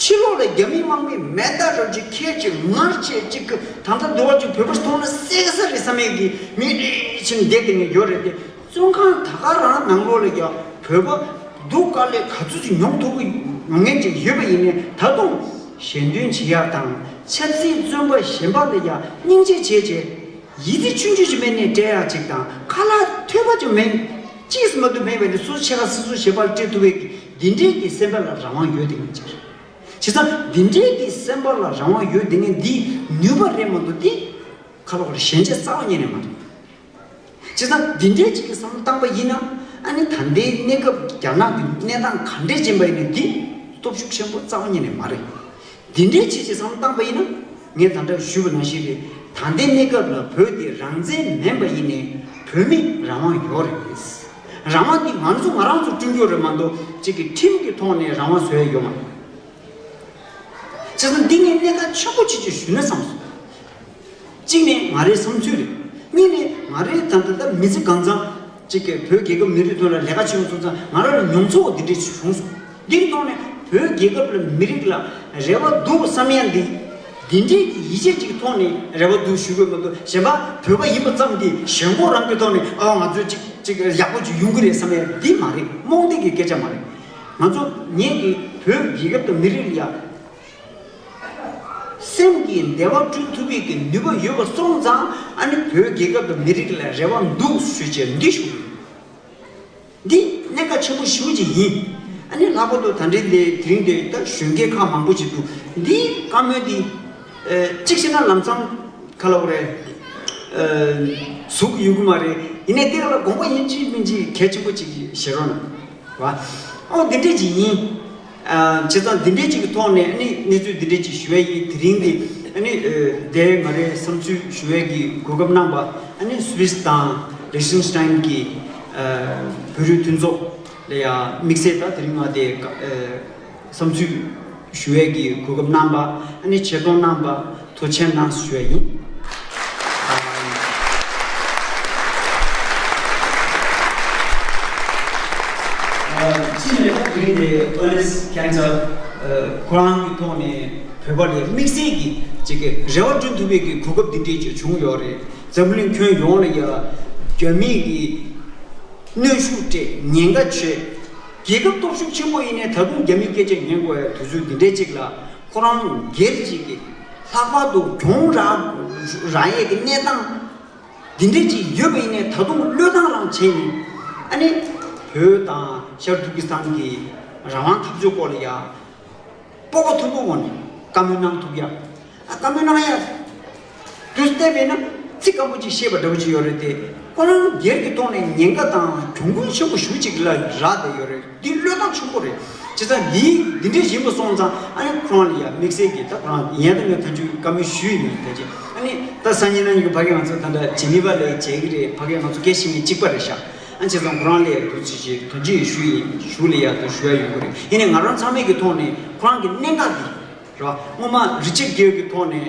ཕྱི་ལོགས་ལ་རྒྱ་མི་དམག་མི་མེ་མདའ་རོ་གཅིག་ཁལ་གཅིག་ངར་ཆེ་གཅིག་གི། ད་ལྟ་འདི་བ་གཅིག་བོད་པ་མཐོང་ན་བསད་ས་རེད་བསམ་ཡས་ཀྱི་མི་རེ་ཕྱིན་བསྡད་དེ་ནས་ཡོད་རེད་དེ། བཙོན་ཁང་ད་ག་རང་ནང་ལོགས་ལ་ཡང་བོད་པ་སྡུག་དཀའ་ལས་ག་ཚོད་ཅིག་མྱོང་ཐུབ་ཀྱི་མྱོང་མཁན་ཅིག་ཡོད་པ་ཡིན་ནའི། ད་དུང་ཞལ་འདོན་བྱེད་ཡག་དང་། ཆབ་སྲིད་བཙོན་པ་གཞན་པ་ལ་ཡང་སྙིང་རྗེ་བྱས་བྱས། ཡིད་ཆེས་ཆུང་ཆུང་ཞིག་མེད་ནས་སྤྲད་ཡག་ཅིག་དང་། ཁ་ལག་ཐོད་པ་ཅིག་མེད། ཅིས་མ་ཐུབ་མེད་པ་ནི། སོ་སོ་ཕྱེད་ཀ་སོ་སོ་ཞལ་པར་སྤྲད་ཐུབ་པའི་འདི་འདྲའི་གི་སེམས་པ་ལ་རང་དབང་ཡོད་དེ་ངེས་ཅིག་རེད། བྱས་ཙང་འདི་འདྲའི་གི་སེམས་པ་ལ་རང་དབང་ཡོད་དེ་ངེས་འདི་ནུས་པ་རེད་མ་གཏོགས། འདི་ཁ་ལོག་ལ་ཞན་ཆ་རྩ་བ་ཉིད་ནས་མ་རེད། བྱས་ཙང་འདི་འདྲའི་ཅིག་གི་བསམ་བློ་བཏང་པ་ཡིན་ན། ཨ་ནི་ད་ལྟའི་གནས་སྐབས་རྒྱ་ནག་གི་གནས་སྟངས་ག་འདྲས་ཅིག་ཡིན་པ་ཡིན་ནའི། འདི་སྟོབས་ཤུགས་ཆེན་པོ་རྩ་བ་ཉིད་ནས་མ་རེད། འདི་འདྲའི་ཅིག་གི་བསམ་བློ་བཏང་པ་ཡིན་ན། ངས་ད་ལྟ་ཞུས་པ་ནང་བཞིན་རེད། ད་ལྟའི་གནས་སྐབས་ལ་བོད་འདི་རང་བཙན་མིན་པ་ཡིན་ནའི། བོད་མི་རང་དབང་ཡོད་རེད། རང་དབང་འདི་ང་ཚོ་ང་རང་ཚོ་བསྐྲུན་རྒྱུ་རེད་མ་གཏོགས། ཅིག་གི་ཁྲིམས་ཀྱི་ཐོག་ནས་རང་དབང་བཟོ་ཡ་ཡོད་མ་རེད། བྱས་ཙང་འདི་ངས་གནད་འགག་ཆེན་པོ་ཆེ་ཆེ་ཞུས་ན་བསམ་སོང་། གཅིག་ནས་ང་རའི་བསམ་ཚུལ་རེད། གཉིས་ནས་ང་རའི་ད་ལྟ་ད་མི་ཚེ་གང་ཚང་གཅིག་གི་བོད་རྒྱལ་ཁབ་མི་རིགས་ཐོག་ལ་ལས་ཀ་བྱེད་ཡོང་སོང་ཙང་། ང་རང་ལ་མྱོང་ཚོར་འདི་འདྲས་ཅིག་བྱུང་སོང་། འདིའི་ཐོག་ནས་བོད་རྒྱལ་ཁབ་ལ་མི་རིགས་ལ་རེ་བ་འདུག་བསམ་ཡ་འདི། འདི་འདྲའི་གི་ཡིད་ཆེས་ཅིག་ཐོག་ནས་རེ་བ་འདུག་ཞུ་དགོས་མ་གཏོགས། གཞན་པ་བོད་པ་ཡིན་པ་ཙམ་གྱིས་ཞེན་ཁོག་རང་གི་ཐོག་ནས། ཨ། ང་ཚོས་ཅིག་ཅིག་ཡག་པོ་ཅིག་ཡོང་གི་རེད་བསམ་ཡ་འདི་མ་རེད། རྨོངས་དད་ཀྱི་སྐད་ཆ་མ་རེད། ང་ཚོ་ངེད་ཀྱི་བོད་རྒྱལ་ཁབ་དང་མི་རིགས་ལ་ཡ། སེམས་ཀྱི་བདེ་བ་བསྐྲུན་ཐུབ་པའི་གི་ནུས་པ་ཡོད་པ་སོང་ཙང་། ཨ་ནི་བོད་རྒྱལ་ཁབ་དང་མི་རིགས་ལ་རེ་བ་འདུག་ཞུས་བྱས་འདི་ཞུ་གི་ཡོད། འདི་གནད་འགག་ཆེན་པོ་ཞེ་པོ་ཅིག་ཡིན། ཨ་ནི་ལྷག་པར་དུ་ད་རིང་འདི་དེ་རིང་འདི་ད་གཞོན་སྐྱེས་ཁག་མང་པོ་ཅིག་འདུག་འདིའི་བཀའ་མོལ་འདི། ཨ། གཅིག་བྱས་ན་ལམ་སང་ག་ལབ་དགོས་རེད། ཨ། ཟུག་ཡོང་གི་མ་རེད། ཡིན་ནའི་དེ་ལ་དགོངས་པ་ཡིན་གཅིག་མིན་གཅིག་གལ་ཆེན་པོ་ཅིག་བཞེས་རོགས་གནང་། བ། ཨོ། འདི་འདྲས་ཅིག་ཡིན། ཨ། བྱས་ཙང་འདི་འདྲས་ཅིག་གི་ཐོག་ནས་ཨ་ནི་གནས་ཚུལ་འདི་འདྲས་ཅིག་ཞུ་ཡ་ཡིན། དེ་རིང་འདི་ཨ་ནི། ཨ། དེ་ང་རའི་བསམ་ཚུལ་ཞུ་ཡས་ཀྱི་གོ་སྐབས་གནང་བ། ཨ་ནི་སུད་སི་དང་ལིག་ཏེན་སི་ཏན་གྱི། ཨ། བོད་རིགས་མཐུན་ཚོགས་ལ་ཡ་དམིགས་བསལ་ད་དེ་རིང་ང་དེ། ཨ། བསམ་ཚུལ་ཞུ་ཡས་ཀྱི་གོ་སྐབས་གནང་བ། ཨ་ནི་ཆེ་མཐོང་གནང་བ། ཐུགས་རྗེ་ཆེ་གནང་ཞུ་ཡ་ཡིན། ཨ། གཅིག་ནས་ད་དེ་རིང་འདི་ཨར་ནེ་སི་ཊི་ཁེན་ཊར། ཨ། ཁོ་རང་གི་ཐོག་ནས་བོད་པ་ལ་དམིགས་བསལ་གྱི་ཅིག་གི་རེ་བ་བསྐྲུན་ཐུབ་པའི་གི་གོ་སྐབས་འདི་འདྲས་ཅིག་བྱུང་ཡོད་རེད། འཛམ་གླིང་ཁྱོན་ཡོངས་ལ་ཡ་རྒྱ་མི་གི་གནོན་ཤུགས་སྤྲད། ཉེན་ཁ་བྱས། རྒྱལ་ཁབ་སྟོབས་ཤུགས་ཆེན་པོ་ཡིན་ནའི་ད་དུང་རྒྱ་མིའི་སྐད་ཆ་ཉན་དགོས་ཡ་དུས་ཚོད་འདི་འདྲའི་ཅིག་ལ། ཁོ་རང་སྒེར་གཅིག་གིས་ལྷག་པར་དུ་གྱོང་རག་རག་ཡས་ཀྱི་གནས་སྟངས་འདི་འདྲའི་ཅིག་ཡོད་པ་ཡིན་ནའི་ད་དུང་བློས་བཏང་རང་བྱས་ནས། ཨ་ནི་བོད་དང་ཤར་ཏུར་ཀི་སི་ཐན་གྱི་རང་དབང་འཐབ་རྩོད་སྐོར་ལ་ཡ། སྤོབས་པ་མཐོན་པོའི་ངང་ནས་བཀའ་མོལ་གནང་ཐུབ་ཡ། ཨ། བཀའ་མོལ་གནང་ཡ། དུས་བལྟས་པས་ན་ཚིག་སྐམ་པོ་ཅིག་བཤད་པ་འདྲ་བོ་ཅིག་ཡོད་རེད་དེ། ཁོ་རང་སྒེར་གྱི་ཐོག་ནས་ཉེན་ཁ་དང་གྱོང་གུན་ཆེན་པོ་ཞེ་པོ་ཅིག་ལ་རག་བསྡད་ཡོད་རེད། འདི་བློས་བཏང་ཆེན་པོ་རེད། བྱས་ཙང་འདི་འདི་འདྲས་ཡིན་པ་སོང་ཙང་ཨ་ནི་ཁོ་རང་ལ་ཡ་དམིགས་བསལ་གྱི་ད་ཁོ་རང་ཡན་ད་ངས་ཐུགས་རྗེ་བཀའ་མོལ་ཞུས་ཡིན། ད་ཅི་ཨ་ནི་ད་སང་ཉིན་གནངས་ཉིན་གྱི་ཕ་གི་ང་ཚོ་ད་ལྟ་ཇི་ནི་ཝ་ལ་མཇལ་གྱི་རེད། ཕ་གི་ང་ཚོ་སྐད་ཆ་བཤད་མཁན་གཅིག་པ་རེད་ཤག་ཨ་བྱས་ཙང་ཁོ་རང་ལ་ཡ་ཐུགས་རྗེ་ཆེ། ཐུགས་རྗེ་ཆེ་ཞུ་ཡིན། ཞུ་ལ་ཡ་ད་ཞུ་ཡ་ཡོང་གི་རེད། ཡིན་ནའི་ང་རང་ཚང་མའི་གི་ཐོག་ནས་ཁོ་རང་གི་གནད་འགག་འདི་རེད་བ། སྔོན་མ་རི་ཅར་གྷེལ་གྱི་ཐོག་ནས་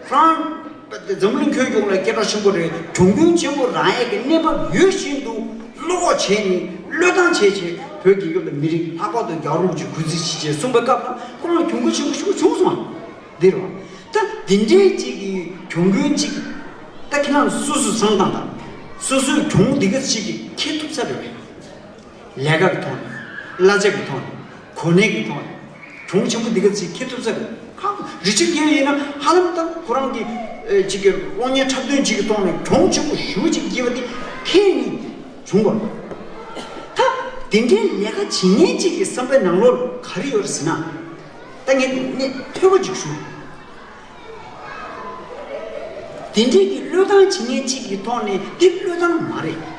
ཁོ་རང་འཛམ་བུ་གླིང་ཁྱོན་ཡོངས་ལ་སྐད་གྲགས་ཆེན་པོ་རེད། གྱོང་གུན་ཆེན་པོ་རག་ཡས་ཀྱི་གནས་བབ་ཡོད་བཞིན་དུ་བློ་ཁོག་བྱས་ནས་བློས་བཏང་བྱས་བྱས་བོད་རྒྱལ་ཁབ་དང་མི་རིགས་ལྷག་པར་དུ་རྒྱལ་བ་རིན་པོ་ཆེ་གུས་བརྩི་ཆེ་ཆེ་གསུངས་པའི་སྐབས་ལ་ཁོ་རང་གྱོང་གུན་ཆེན་པོ་ཞིག་བྱུང་སོང་བ་འདི་རེད་བ། ད་འདི་འདྲའི་ཅིག་གི་གྱོང་གུན་ཅིག་ད་ཁྱེད་རང་སོ་སོས་བསམ་བློ་བཏང་དང་། སོ་སོས་གྱོང་འདི་ག་ཅིག་གི་འཁྱེར་ཐུབ་ས་རེད་བས། ལས་ཀ་གི་ཐོག་ནས། གླ་ཆ་གི་ཐོག་ནས། གོ་གནས་ཀྱི་ཐོག་ནས། གྱོང་ཆེན་པོ་འདི་ག་ཅིག་འཁྱེར་ཐུབ་ས་རེད། ཁག་རི་ཅར་གྷེལ་ཡིན་ན་ཧ་ལམ་ད་ཁོ་རང་གི་ཨེ་ཅིག་གི་གློག་བརྙན་འཁྲབ་སྟོན་ཅིག་གི་ཐོག་ནས་གྱོང་ཆེན་པོ་ཞེ་པོ་ཅིག་འཁྱེར་བ་དེ་ཁྱེད་ནི་བྱུང་བ། ད་དེ་འདྲའི་ལས་ཀ་བྱེད་མཁན་ཅིག་གི་བསམ་པའི་ནང་ལོགས་ག་རེ་ཡོད་རེད་ཟེར་ན། ད་ངས་ངས་ཐོས་པ་ཅིག་ཞུ། དེ་འདྲའི་གི་བློས་བཏང་བྱེད་མཁན་ཅིག་གི་ཐོག་ནས་འདི་བློས་བཏང་མ་རེད།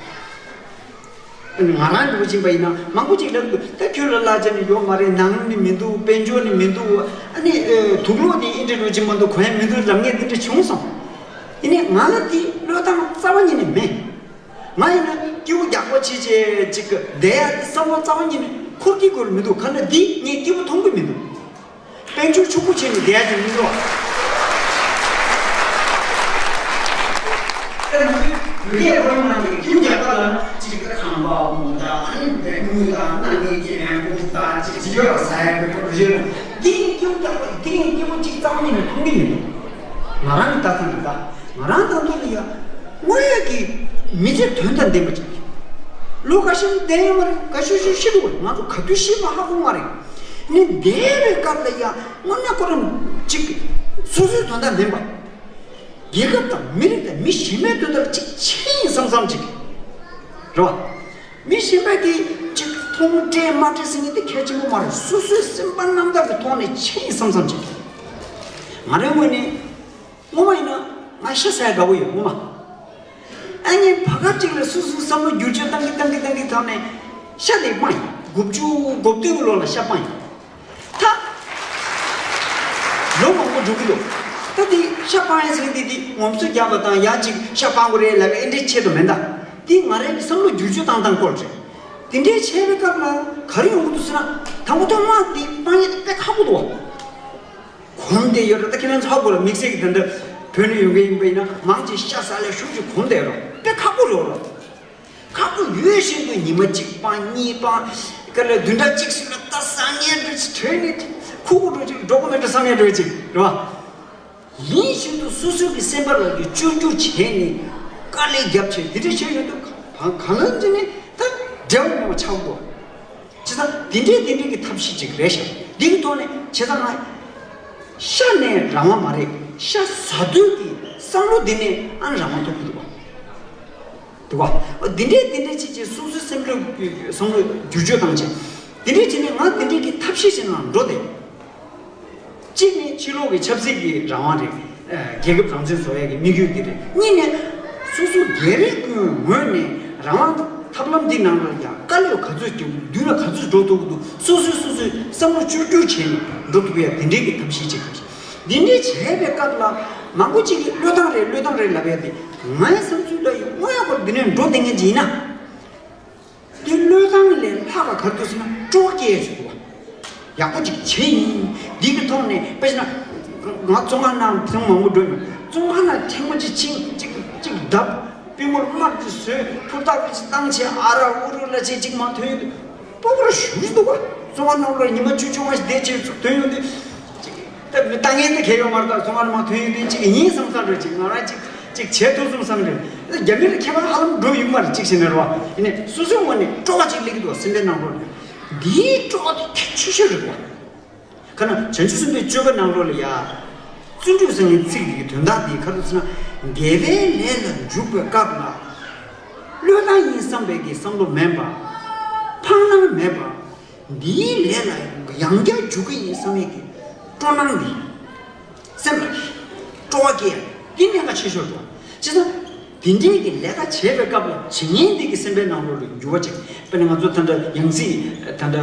ང་རང་འདྲ་པོ་ཅིག་ཡིན་པ་ཡིན་ན་མང་པོ་ཅིག་ལབ་འདུག་ད་ཁྱོད་ལ་གླ་ཆ་ནི་ཡོད་མ་རེད། ནང་མི་མི་འདུག་དཔལ་འབྱོར་ནི་མི་འདུག་ཨ་ནི་ཨེ་དུག་སློག་ནི་ཨེ་འདྲ་འདྲ་པོ་ཅིག་མ་འདུག་གོན་ཡ་མི་འདུག་ལབ་མཁན་འདི་འདྲ་བྱུང་སོང་། ཡིན་ནའི་ང་ལ་འདི་བློས་བཏང་རྩ་བ་ཉིད་ནས་མེད། ང་ཡིན་ན་སྐྱིད་པོ་རྒྱག་པོ་བྱེད་བྱེད་ཅིག་བསྡད་ཡ་འདི་བསམ་བློ་རྩ་བ་ཉིད་ནས་འཁོར་གྱི་དགོས་མི་འདུག་ག་ན་འདི་ངས་སྐྱིད་པོ་མཐོང་གི་མི་འདུག་དཔལ་འབྱོར་ཕྱུག་པོ་བྱས་ནས་བསྡད་ཡ་དེ་མི་འདུག་ད་ནི་བོད་སྐད་ཧོར་ནང་གི་ཁྱིམ་རྒྱག་པ་ལ་ཅིག་ཁང་པ་མོ་དང་ཨ་ནི་དངུལ་དང་གནའ་གནས་ཀྱི་ཡང་ཁུངས་དང་ཅིག་ཅིག་ཡོད་ཟ་ཡ་གི་ཁོར་ཡུག་འདི་ཡིན་སྐྱིད་པོ་རྒྱག་པ་འདི་ཡིན་སྐྱིད་པོ་ཅིག་རྩ་བ་ཉིད་ནས་མཐོང་གི་མི་འདུག་ང་རང་གི་ལྟ་ཚུལ་འདི་ད། ང་རང་དང་ཐོག་ལ་ཡ། དངོས་ཡོད་ཀྱི་མི་ཚེ་དོན་དང་ལྡན་པ་ཅིག་ལོ་འགའ་ཤས་བསྡད་ཡོད་མ་རེད། འགའ་ཤས་ཤིག་ཤི་འདུག་ང་ཚོ་ག་དུས་ཤི་བ་ཧ་གོ་མ་རེད། ནི་འདས་པའི་སྐབས་ལ་ཡ་དངོས་གནས་ཁོ་རང་ཅིག་སོ་སོའི་དོན་དང་ལྡན་པ། རྒྱལ་ཁབ་དང་མི་རིགས་དང་མི་གཞན་པའི་དོན་དག་ཅིག་བྱས་ཡིན་བསམ་བསམ་ཅིག་རེད་བ། མི་གཞན་པ་དེ་ཅིག་མཐོང་སྤྲད་མ་སྤྲད་ཟེར་མཁན་དེ་གལ་ཆེན་པོ་མ་རེད། སོ་སོའི་སེམས་པ་རྣམ་དག་གི་ཐོག་ནས་བྱས་ཡིན་བསམ་བསམ་ཅིག་ང་རའི་ངོས་ནས། སྔོན་མ་ཡིན་ན་ང་ཤ་ཟ་ཡ་དགའ་པོ་ཡོད་སྔོན་མ། ཨ་ནི་བར་སྐབས་ཅིག་ལ་སོ་སོའི་བསམ་བློ་བསྒྱུར་བཅོས་བཏང་གི་བཏང་གི་བཏང་གི་བཏང་ནས་ཤ་དེ་སྤངས་ཡིན། དགུ་བཅུ་གོ་བདུན་གྱི་ལོ་ལ་ཤ་སྤངས་ཡིན། ད་ལོ་མང་པོ་འགྲོ་གི་འདུག་ད་དེ་ཤ་སྤངས་ཡིན་ཟེར་དེ་དེ་ངོམ་སོ་རྒྱག་པ་དང་ཡང་ཅིག་ཤ་སྤང་དགོས་རེད་ལབ་པའི་ཨེ་འདྲའི་ཆེད་དུ་མིན་ད། དེ་ང་རའི་བསམ་བློ་བསྒྱུར་བཅོས་བཏང་སྟངས་སྐོར་རེད། དེ་འདྲའི་བྱས་པའི་སྐབས་ལ་ག་རེ་ཡོང་གི་འདུག་ཟེར་ན་དང་པོ་ཐོག་མ་དེ་སྤང་ཡས་དེ་དཔེ་ཁག་པོ་འདུག་བ། གོམས་བསྡད་ཡོད་རེད། ད་ཁྱེད་རང་ཚོ་ཧ་གོ་ལ་དམིགས་བསལ་གྱི་ད་ལྟ་བོད་ནས་ཡོང་མཁན་ཡིན་པ་ཡིན་ན་མང་ཆེ་ཤ་ཟ་ལ་ཤུགས་ཀྱིས་གོམས་བསྡད་ཡོད་རེད། དཔེ་ཁག་པོ་རེད་རོ། ཁག་པོ་ཡོད་བཞིན་དུ་ཉི་མ་གཅིག་སྤང་གཉིས་སྤང་། ག་ལ་བདུན་ཕྲག་གཅིག་ཙམ་ལ་ད་བཟང་ངན་འདྲ་ཅིག་དྲན་ནས་ཁུག་ཁུག་འགྲོ་ཅིག་འགྲོ་གི་མེད་འགྲོ་བསམ་ཡས་འགྲོ་ཅིག་རེད་བ། ཡིན་བཞིན་དུ་སོ་སོའི་གི་སེམས་པ་ལ་གི་བཅོས་བསྒྱུར་བྱས་ནས་དཀའ་ལས་རྒྱབ་བྱས་དེ་འདྲ་བྱས་ཡོད་དུས་གང་ལ་འཛིན་ནས་ད་འབྲས་བུ་མང་པོ་ཆགས་འདུག་བྱས་ཙང་དེ་འདྲའི་དེ་འདྲའི་གི་ཐབས་ཤེས་ཅིག་རེད་ཤག་འདི་གི་ཐོག་ནས་བྱས་ཙང་ང་ཤ་ནས་རང་དབང་མ་རེད། ཤ་ཟ་དུས་ཀྱི་བསམ་བློ་འདི་ནས་ཨ་ནི་རང་དབང་ཐོབ་ཀྱི་འདུག་པ། འདུག་པ། འདི་འདྲའི་འདི་འདྲའི་ཅིག་ཅིག་སོ་སོའི་སེམས་བློ་བསམ་བློ་བསྒྱུར་བཅོས་བཏང་བྱས། འདི་འདྲའི་བྱས་ནས་ང་འདི་འདྲའི་གི་ཐབས་ཤེས་ཅིག་ནང་འགྲོ་དེ། གཅིག་ནི་ཕྱི་ལོགས་ཀྱི་ཆབ་སྲིད་ཀྱི་རང་དབང་རེད། ཨ་རྒྱལ་ཁབ་རང་བཙན་བཟོ་ཡག་གི་དམིགས་ཡུལ་འདི་རེད། གཉིས་ནས་སོ་སོ་སྒེར་རེ་ཀུན་ངོས་ནས་རང་དབང་ཐབས་ལམ་འདི་ནང་ལ་ཡང་དཀའ་ལས་ག་ཚོད་བརྒྱབ་མདུན་ལ་ག་ཚོད་འགྲོ་ཐུབ་ཀྱི་འདུག་སོ་སོས་སོ་སོའི་བསམ་བློ་བཅོས་བསྒྱུར་བྱས་ནས་འགྲོ་ཐུབ་ཡག་དེ་འདྲའི་གི་ཐབས་ཤེས་ཅིག་རེད། འདི་འདྲའི་བྱས་པའི་སྐབས་ལ་མང་པོ་ཅིག་གིས་བློས་བཏང་རེད་བློས་བཏང་རེད་ལབ་ཡག་དེ་ངའི་བསམ་ཚུལ་ལ་ཡང་དངོས་ཡོད་སྐོར་འདི་ནས་འགྲོ་བསྡད་མཁན་ཅིག་ཡིན་ན། འདི་བློས་བཏང་ལས་ལྷག་ག་ག་རེ་འདུག་ཟེར་ན་སྤྲོ་བ་སྐྱེ་ཡས་ཅིག་འདུག་བ། ཡག་པོ་ཅིག་བྱས་ཡིན། འདི་གི་ཐོག་ནས་དཔེ་བྱས་ན། ང་བཙོན་ཁང་ནང་ཐེངས་མང་པོ་འགྲོ་ཡོད། བཙོན་ཁང་ནང་ཐེངས་མ་གཅིག་ཕྱིན་གཅིག་གཅིག་བརྡབ། པུས་མོར་དམར་གྱིས་བཟོས། ཕུར་ཐག་གིས་བཏང་བྱས་ཨ་ར་ཨུ་རུ་ལ་བྱས་གཅིག་མ་ཐོན་ཡོད་དུས། སྤོ་བོར་ཞུ་གི་འདུག་བ། བཙོན་ཁང་ནང་ལ་ཉི་མ་བཅུ་བཅོ་ལྔ་ཞིག་བསྡད་བྱས་ཚུར་ཐོན་ཡོང་དུས། ད་མི་ལྟ་ངན་དེ་གས་ཡོད་མ་རེད། ད་སོང་ང་མ་ཐོན་ཡོང་དུས་ཅིག་ཡིན་བསམ་བསམ་རེད། ཅིག་ང་རང་ཅིག་ཅིག་བྱེད་ཐུབ་སོང་བསམ་རེད། རྒྱ་མི་ལ་ཁྱད་པར་ཧ་ལམ་འགྲོ་ཡོད་མ་རེད། ཅིག་བྱས་ནས་རེད་བ། ཡིན་ནའི་སོ་སོའི་ངོས་ནས་སྤྲོ་བ་ཅིག་སླེབས་ཀྱི་འདུག་བ། སེམས་པའི་ནང་ལོགས་ལ་འདིའི་སྤྲོ་བ་དེ་གལ་ཆེ་ཤོས་རེད་བ། ག་ན་བྱང་ཆུབ་སེམས་དཔའི་སྤྱོད་པ་ནང་ལོགས་ལ་ཡ། བརྩོན་འགྲུས་ཟེར་བའི་ཚིག་འདི་གི་དོན་དག་འདི་ག་རེ་ཟེར་ན། དགེ་བའི་ལས་ལ་འཇུག་པའི་སྐབས་ལ། བློས་བཏང་ཡིན་བསམ་པའི་གི་བསམ་བློ་མེད་པ། འཕང་སྣང་མེད་པ། འདིའི་ལས་ལ་ཡང་བསྐྱར་འཇུག་གི་ཡིན་བསམ་ཡས་ཀྱི་སྤྲོ་སྣང་འདི། སེམས་ལ་སྤྲོ་བ་སྐྱེ་ཡ་འདི་གནད་འགག་ཆེ་ཤོས་རེད། བྱས་ཙང་ དེ་འདྲའི་གི་ལས་ཀ་བྱེད་པའི་སྐབས་ལ་བྱེད་མཁན་དེ་གི་སེམས་པའི་ནང་ལོགས་ལ་འགྱུར་བ་ཅིག་དཔེར་ན་ང་ཚོ་ད་ལྟ་ཡང་སྲིད་ད་ལྟ་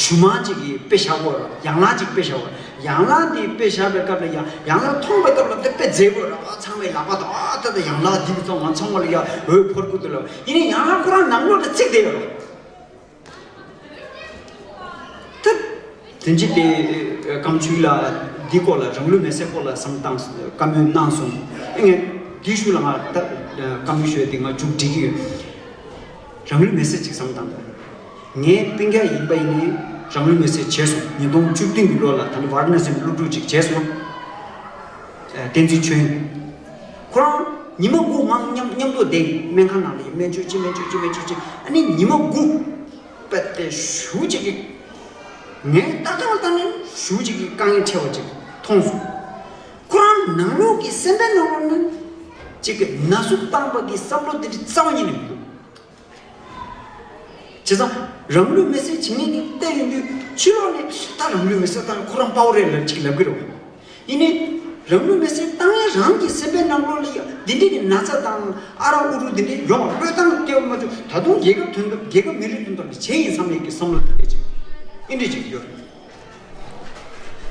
ཞུ་མང་ཅིག་གི་དཔེ་བཞག་གོ་ར། ཡང་ལག་ཅིག་དཔེ་བཞག་གོ་ར། ཡང་ལག་དེ་དཔེ་བཞག་པའི་སྐབས་ལ་ཡང་ཡང་ལག་མཐོང་བའི་སྐབས་ལ་དེ་དཔེ་མཛེས་གོ་ར། ཨ་ཚང་མའི་ལག་པ་དང་ཨ་ད་ལྟ་ཡང་ལག་འདི་གི་ཚོ་ང་ཚང་མ་ལ་ཡང་འོད་ཕོར་གུ་དེ་ལ་ཡིན་ནའི་ཡང་ལག་ཁོ་རང་ནང་ལོགས་ལ་ཚིག་བསྡད་ཡོད་ར། ད། དེ་འཇིག་རྟེན་སྐམ་ཆུའི་ལ་འདི་སྐོར་ལ་རང་ལུས་མེར་སྲེག་སྐོར་ལ་བསམ་བཏང་བཀའ་མོལ་གནང་སོང་། ངས་འདི་ཞུ་ལ་ང་ད་བཀའ་མོལ་ཞུ་ཡ་དེ་ང་མཇུག་སྒྲིལ་གྱི་ཡོད། རང་ལུས་མེར་སྲེག་ཅིག་བསམ་བཏང་དང་། ངའི་སྤུན་ཀྱག་ཡིན་པ་ཡིན་ནའི་རང་ལུས་མེར་སྲེག་བྱས་སོང་། ཉིས་སྟོང་བཅུ་བདུན་གྱི་ལོ་ལ་ད་ནི་ཝཱ་ར་ཎ་སིའི་སློབ་ཕྲུག་ཅིག་བྱས་སོང་། བསྟན་འཛིན་ཆོས་དབྱིངས། ཁོ་རང་ཉི་མ་དགུ་ངང་མཉམ་མཉམ་དུ་བསྡད་ཡིན། སྨན་ཁང་ནང་ལ་ཡིན། སྨན་བཅོས་ཅི་སྨན་བཅོས་ཅི་སྨན་བཅོས་ཅི། ཨ་ནི་ཉི་མ་དགུ། པད་དེ་ཞུ་གཅིག་གི། ངས་ལྟ་སྟངས་ལྟ་ནས་ཞུ་གཅིག་གི་དཀའ་ངལ་འཕྲད་པ་ཅིག་མཐོང་སོང་། ཁོ་རང་ནང་ལོགས་ཀྱི་སེམས་པའི་ནང་ལོགས་ན། གཅིག་གི་ན་ཟུག་བཏང་པ་གི་བསམ་བློ་འདི་འདྲ་རྩ་བ་ཉིད་ནས་མི་འདུག་བྱས་ཙང་། རང་ལུས་མེར་སྲེག་བྱེད་མཁན་གྱི་བལྟས་ཡོང་དུས་ཕྱི་ལོགས་ནས་ད་རང་ལུས་མེར་སྲེག་བཏང་ཁོ་རང་དཔའ་བོ་རེད་ལབ་ཅིག་ལབ་ཀྱི་རེད། ཡིན་ནའི། རང་ལུས་མེར་སྲེག་བཏང་ཡས་རང་གི་སེམས་པའི་ནང་ལོགས་ལ་ཡང་འདི་འདྲའི་གི་ན་ཚ་དང་ཨ་རག་ཨུ་རུ་འདི་འདྲའི་ཡོང་བ་བློས་བཏང་སྐྱེ་བ་མ་བྱུང་། ད་དུང་རྒྱལ་ཁབ་དོན་དག་རྒྱལ་ཁབ་མི་རིགས་དོན་དག་ལ་བྱས་ཡིན་བསམ་ཡས་ཀྱི་བསམ་བློ་དེ་འདྲ་ཅིག་ཨེ་འདྲ་ཅིག་ཡོད་རེད། བྱས་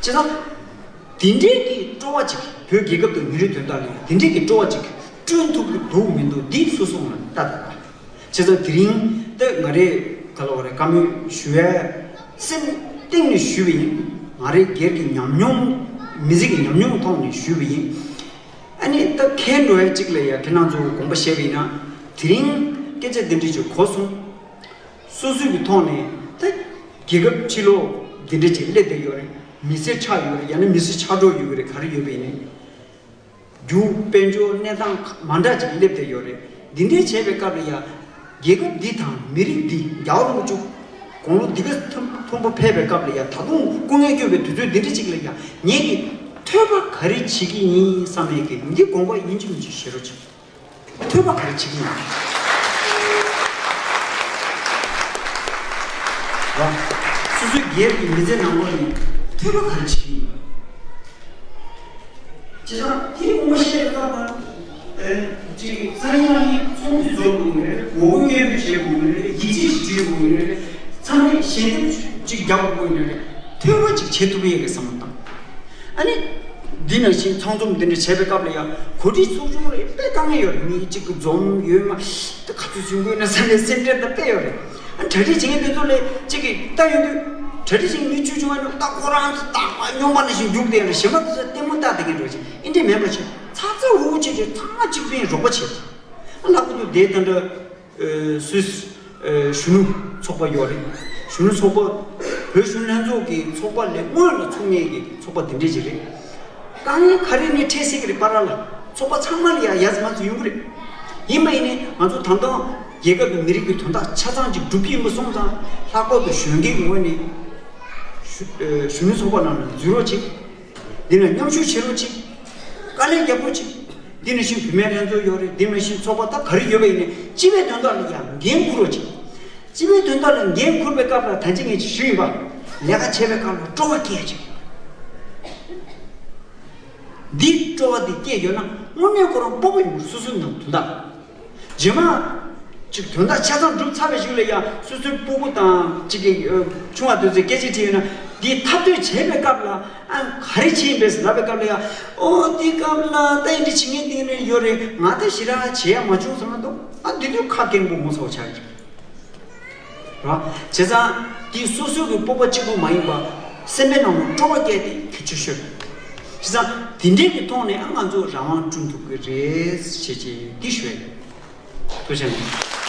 ཙང་། འདི་འདྲའི་གི་སྤྲོ་བ་ཅིག་བོད་རྒྱལ་ཁབ་དང་མི་རིགས་དོན་དག་ལ་ཡང་འདི་འདྲའི་གི་སྤྲོ་བ་ཅིག་བསྐྲུན་ཐུབ་ཀྱི་འདུག་མི་འདུག་འདི་སོ་སོ་ང་ལ་ལྟ་དང་། བྱས་ཙང་དེ་རིང་འདི་ང་རེ་ག་ལ་བ་རེ་བཀའ་མོལ་ཞུ་ཡས་སེམས་གཏིང་ནས་ཞུས་པ་ཡིན། ང་རེ་སྒེར་གྱི་ཉམས་མྱོང་མི་ཚེ་གི་ཉམས་མྱོང་ཐོག་ནས་ཞུས་པ་ཡིན། ཨ་ནི་ད་ཁྱེད་འགྲོ་ཡས་གཅིག་ལ་ཡ་ཁྱེད་རང་ཚོ་དགོངས་པ་བཞེས་པ་ཡིན་ན་དེ་རིང་སྐད་ཆ་འདི་འདྲ་ཅིག་གོ་སོང་། སོ་སོའི་གི་ཐོག་ནས་ད་རྒྱལ་ཁབ་ཕྱི་ལོགས་འདི་འདྲ་ཅིག་སླེབས་བསྡད་ཡོད་རེད། མི་སེར་ཆགས་ཡོད་རེད། ཡང་ན་མི་སེར་ཆགས་འགྲོ་ཡོད་ཀྱི་རེད། ག་རེ་ཡོད་པ་ཡིན་ནའི། རྒྱུ་དཔལ་འབྱོར་གནས་སྟངས་མ་འདྲ་ཅིག་སླེབས་བསྡད་ཡོད་རེད། འདི་འདྲའི་བྱས་པའི་སྐབས་ལ་ཡ། རྒྱལ་ཁབ་འདི་དང་མི་རིགས་འདི་རྒྱལ་བ་རིན་པོ་ཆེ་དགུང་ལོ་འདི་ག་མཐོན་པོ་ཕེབས་པའི་སྐབས་ལ་ཡ། ད་དུང་སྐུ་ངལ་སྐྱོན་པའི་དུས་ཚོད་འདི་འདྲ་ཅིག་ལ་ཡ། ངེད་ཀྱིས་ཐོས་པ་ག་རེ་བྱེད་ཀྱི་ཡིན་བསམ་ཡས་ཀྱི་འདི་དགོངས་པ་ཡིན་གཅིག་མིན་གཅིག་བཞེས་རོགས་བྱེད། ཐོས་པ་ག་རེ་བྱེད་ཀྱི་ཡིན། ར། སོ་སོའི་སྒེར་གྱི་མི་ཚེ་ནང་ལོགས་ནས་ཐོས་པ་ག་རེ་བྱེད་ཀྱི་ཡིན། བྱས་ཙང་དེའི་དགོངས་པ་བཞེས་པའི་སྐབས་ལ། ཨེ། ཅིག་ཚན་རིག་ནང་ནས་ཚོགས་འདུ་འཛོམས་དགོས་ནི་རེད། ངོ་རྒོལ་སྐད་འབོད་བྱེད་དགོས་ནི་རེད། ཡིག་ཆ་ཞིག་བྲིས་དགོས་ནི་རེད། ཚང་མས་ཞལ་འདེབས་ཅིག་རྒྱག་དགོས་ནི་རེད། ཐོས་པ་ཅིག་བྱེད་ཐུབ་ཡས་ཀྱི་བསམ་བློ་བཏང་། ཨ་ནི། འདི་ནང་བཞིན་ཚང་འཛོམས་འདི་འདྲ་བྱས་པའི་སྐབས་ལ་ཡང་གོ་སྒྲིག་ཚོགས་ཆུང་ལ་དཔེ་དཀའ་ངལ་ཡོད་རེད། མི་གཅིག་གི་འཛོམས་ཡོད་མ་ད་ག་ཚོད་བྱུང་དགོས་ན་བསམ་པའི་སེམས་ཁྲལ་ད་དཔེ་ཡོད་རེད། ཨ་གྲ་སྒྲིག་བྱེད་མཁན་དེ་ཚོ་ལས་གཅིག་གིས་ལྟ་ཡོང་དུས་གྲ་སྒྲིག་བྱེད་མཁན་མི་བཅུ་བཅོ་ལྔ་ནང་ད་ཁོ་རང་ཚོ་རྟག་པར་སྨྱོན་པ་ནང་བཞིན་རྒྱུགས་བསྡད་ཡོད་རེད། གཞན་པ་ཚོ་ལྟད་མོ་ལྟ་བསྡད་མཁན་འགྲོ་ཅིག་ཨེ་འདྲས་མེད་པ་བྱས་ཚ་ཚ་འུར་འུར་བྱས་བྱས་ཚང་མ་གཅིག་པའི་རོགས་པ་བྱས། ཨ་ལྷག་པར་དུ་དེ་ད་འདྲ། ཨ་སུད་སི་ཨ་གཞོན་ནུ་ཚོགས་པ་ཡོད་རེད། གཞོན་ནུ་ཚོགས་པ། བོད་གཞོན་ནུ་ལྷན་ཚོགས་ཀྱི་ཚོགས་པ་ལས་སྔོན་ལ་ཚུགས་མཁན་གྱི་ཚོགས་པ་འདི་འདྲས་ཅིག་རེད། དཀའ་ངལ་ག་རེ་ནས་འཕྲད་སྲིད་ཀྱི་རེད། བར་ལ་ཚོགས་པ་ཚང་མ་ལ་ཡ་ཡ་ཙི་མ་ཙི་ཡོང་གི་རེད། ཡིན་པ་ཡིན་ནའི་ང་ཚོ་ད་ལྟ་རྒྱལ་ཁབ་དང་མི་རིགས་ཀྱི་དོན་དག་ཆ་ཚང་ཅིག་སྒྲུབ་ཀྱི་ཡིན་པ་སོང་ཙང་ལྷག་པར་དུ་གཞོན་སྐྱེས་ཀྱི་ངོས་ནས་གཞོན་ནུ་ཚོགས་པ་ནང་ལ་འཛུལ་རོགས་གྱིས། འདི་ལ་མཉམ་ཞུགས་བྱེད་རོགས་གྱིས། དཀའ་ལས་རྒྱག་རོགས་གྱིས། འདི་ནང་བཞིན་བུད་མེད་ལྷན་ཚོགས་ཡོད་རེད། འདི་ནང་བཞིན་ཚོགས་པ་ད་ག་རེ་ཡོད་པ་ཡིན་ནའི་སྤྱི་པའི་དོན་དག་ལ་ཡང་འགན་འཁུར་རོགས་གྱིས། སྤྱི་པའི་དོན་དག་ལ་འགན་འཁུར་བའི་སྐབས་ལ་ད་ཅི་ངས་ཅིག་ཞུས་ཡིན་པ། ལས་ཀ་བྱེད་པའི་སྐབས་ལ་སྤྲོ་བ་སྐྱེ་ཡ་ཅིག་འདི་སྤྲོ་བ་འདི་སྐྱེས་ཡོད་ན་དངོས་གནས་ཁོ་རང་སྤོབས་པ་ཡོང་གི། སོ་སོའི་ནང་དོན་དག་རྗེས་མ། ཅིག་དོན་དག་ཆ་ཚང་སྒྲུབ་ཚར་བའི་གཞུག་ལ་ཡང་སོ་སོའི་སྤུ་གུ་དང་ཅིག་གི་ཨ་ཆུང་བ་དེ་ཚོས་སྐད་ཆ་དྲིས་ཡོད་ན་འདི་འཐབ་རྩོད་བྱེད་པའི་སྐབས་ལ་ཨ་ག་རེ་བྱེད་ཡིན་པས་ལབ་པའི་སྐབས་ལ་ཡང་ཨོ་དེ་སྐབས་ལ་ད་ཡིན་འདི་བྱེད་མཁན་དེ་ནས་ཡོད་རེད། ང་ད་ཞེ་དྲག་བྱེད་ཡ་མ་བྱུང་བསམ་ན་འདུག་ཨ་འདི་དུས་ཁ་སྐད་པོ་ངོ་ཚ་བ་ཆགས་ཀྱི་རེད། ར། བྱས་ཙང་འདི་སོ་སོའི་གི་སྤོབས་པ་གཅིག་པུ་མ་ཡིན་པ་སེམས་པའི་ནང་ལ་སྤྲོ་བ་སྐྱེས་ཏེ་གལ་ཆེ་ཤོས་རེད། བྱས་ཙང་འདི་འདྲའི་གི་ཐོག་ནས་ཨ་ང་ཚོ་རང་དབང་བསྐྲུན་ཐུབ་ཀྱི་རེད་ཟེར་བྱས་འདི་ཞུ་ཡ་ཡིན། ཐུགས་རྗེ་གནང་།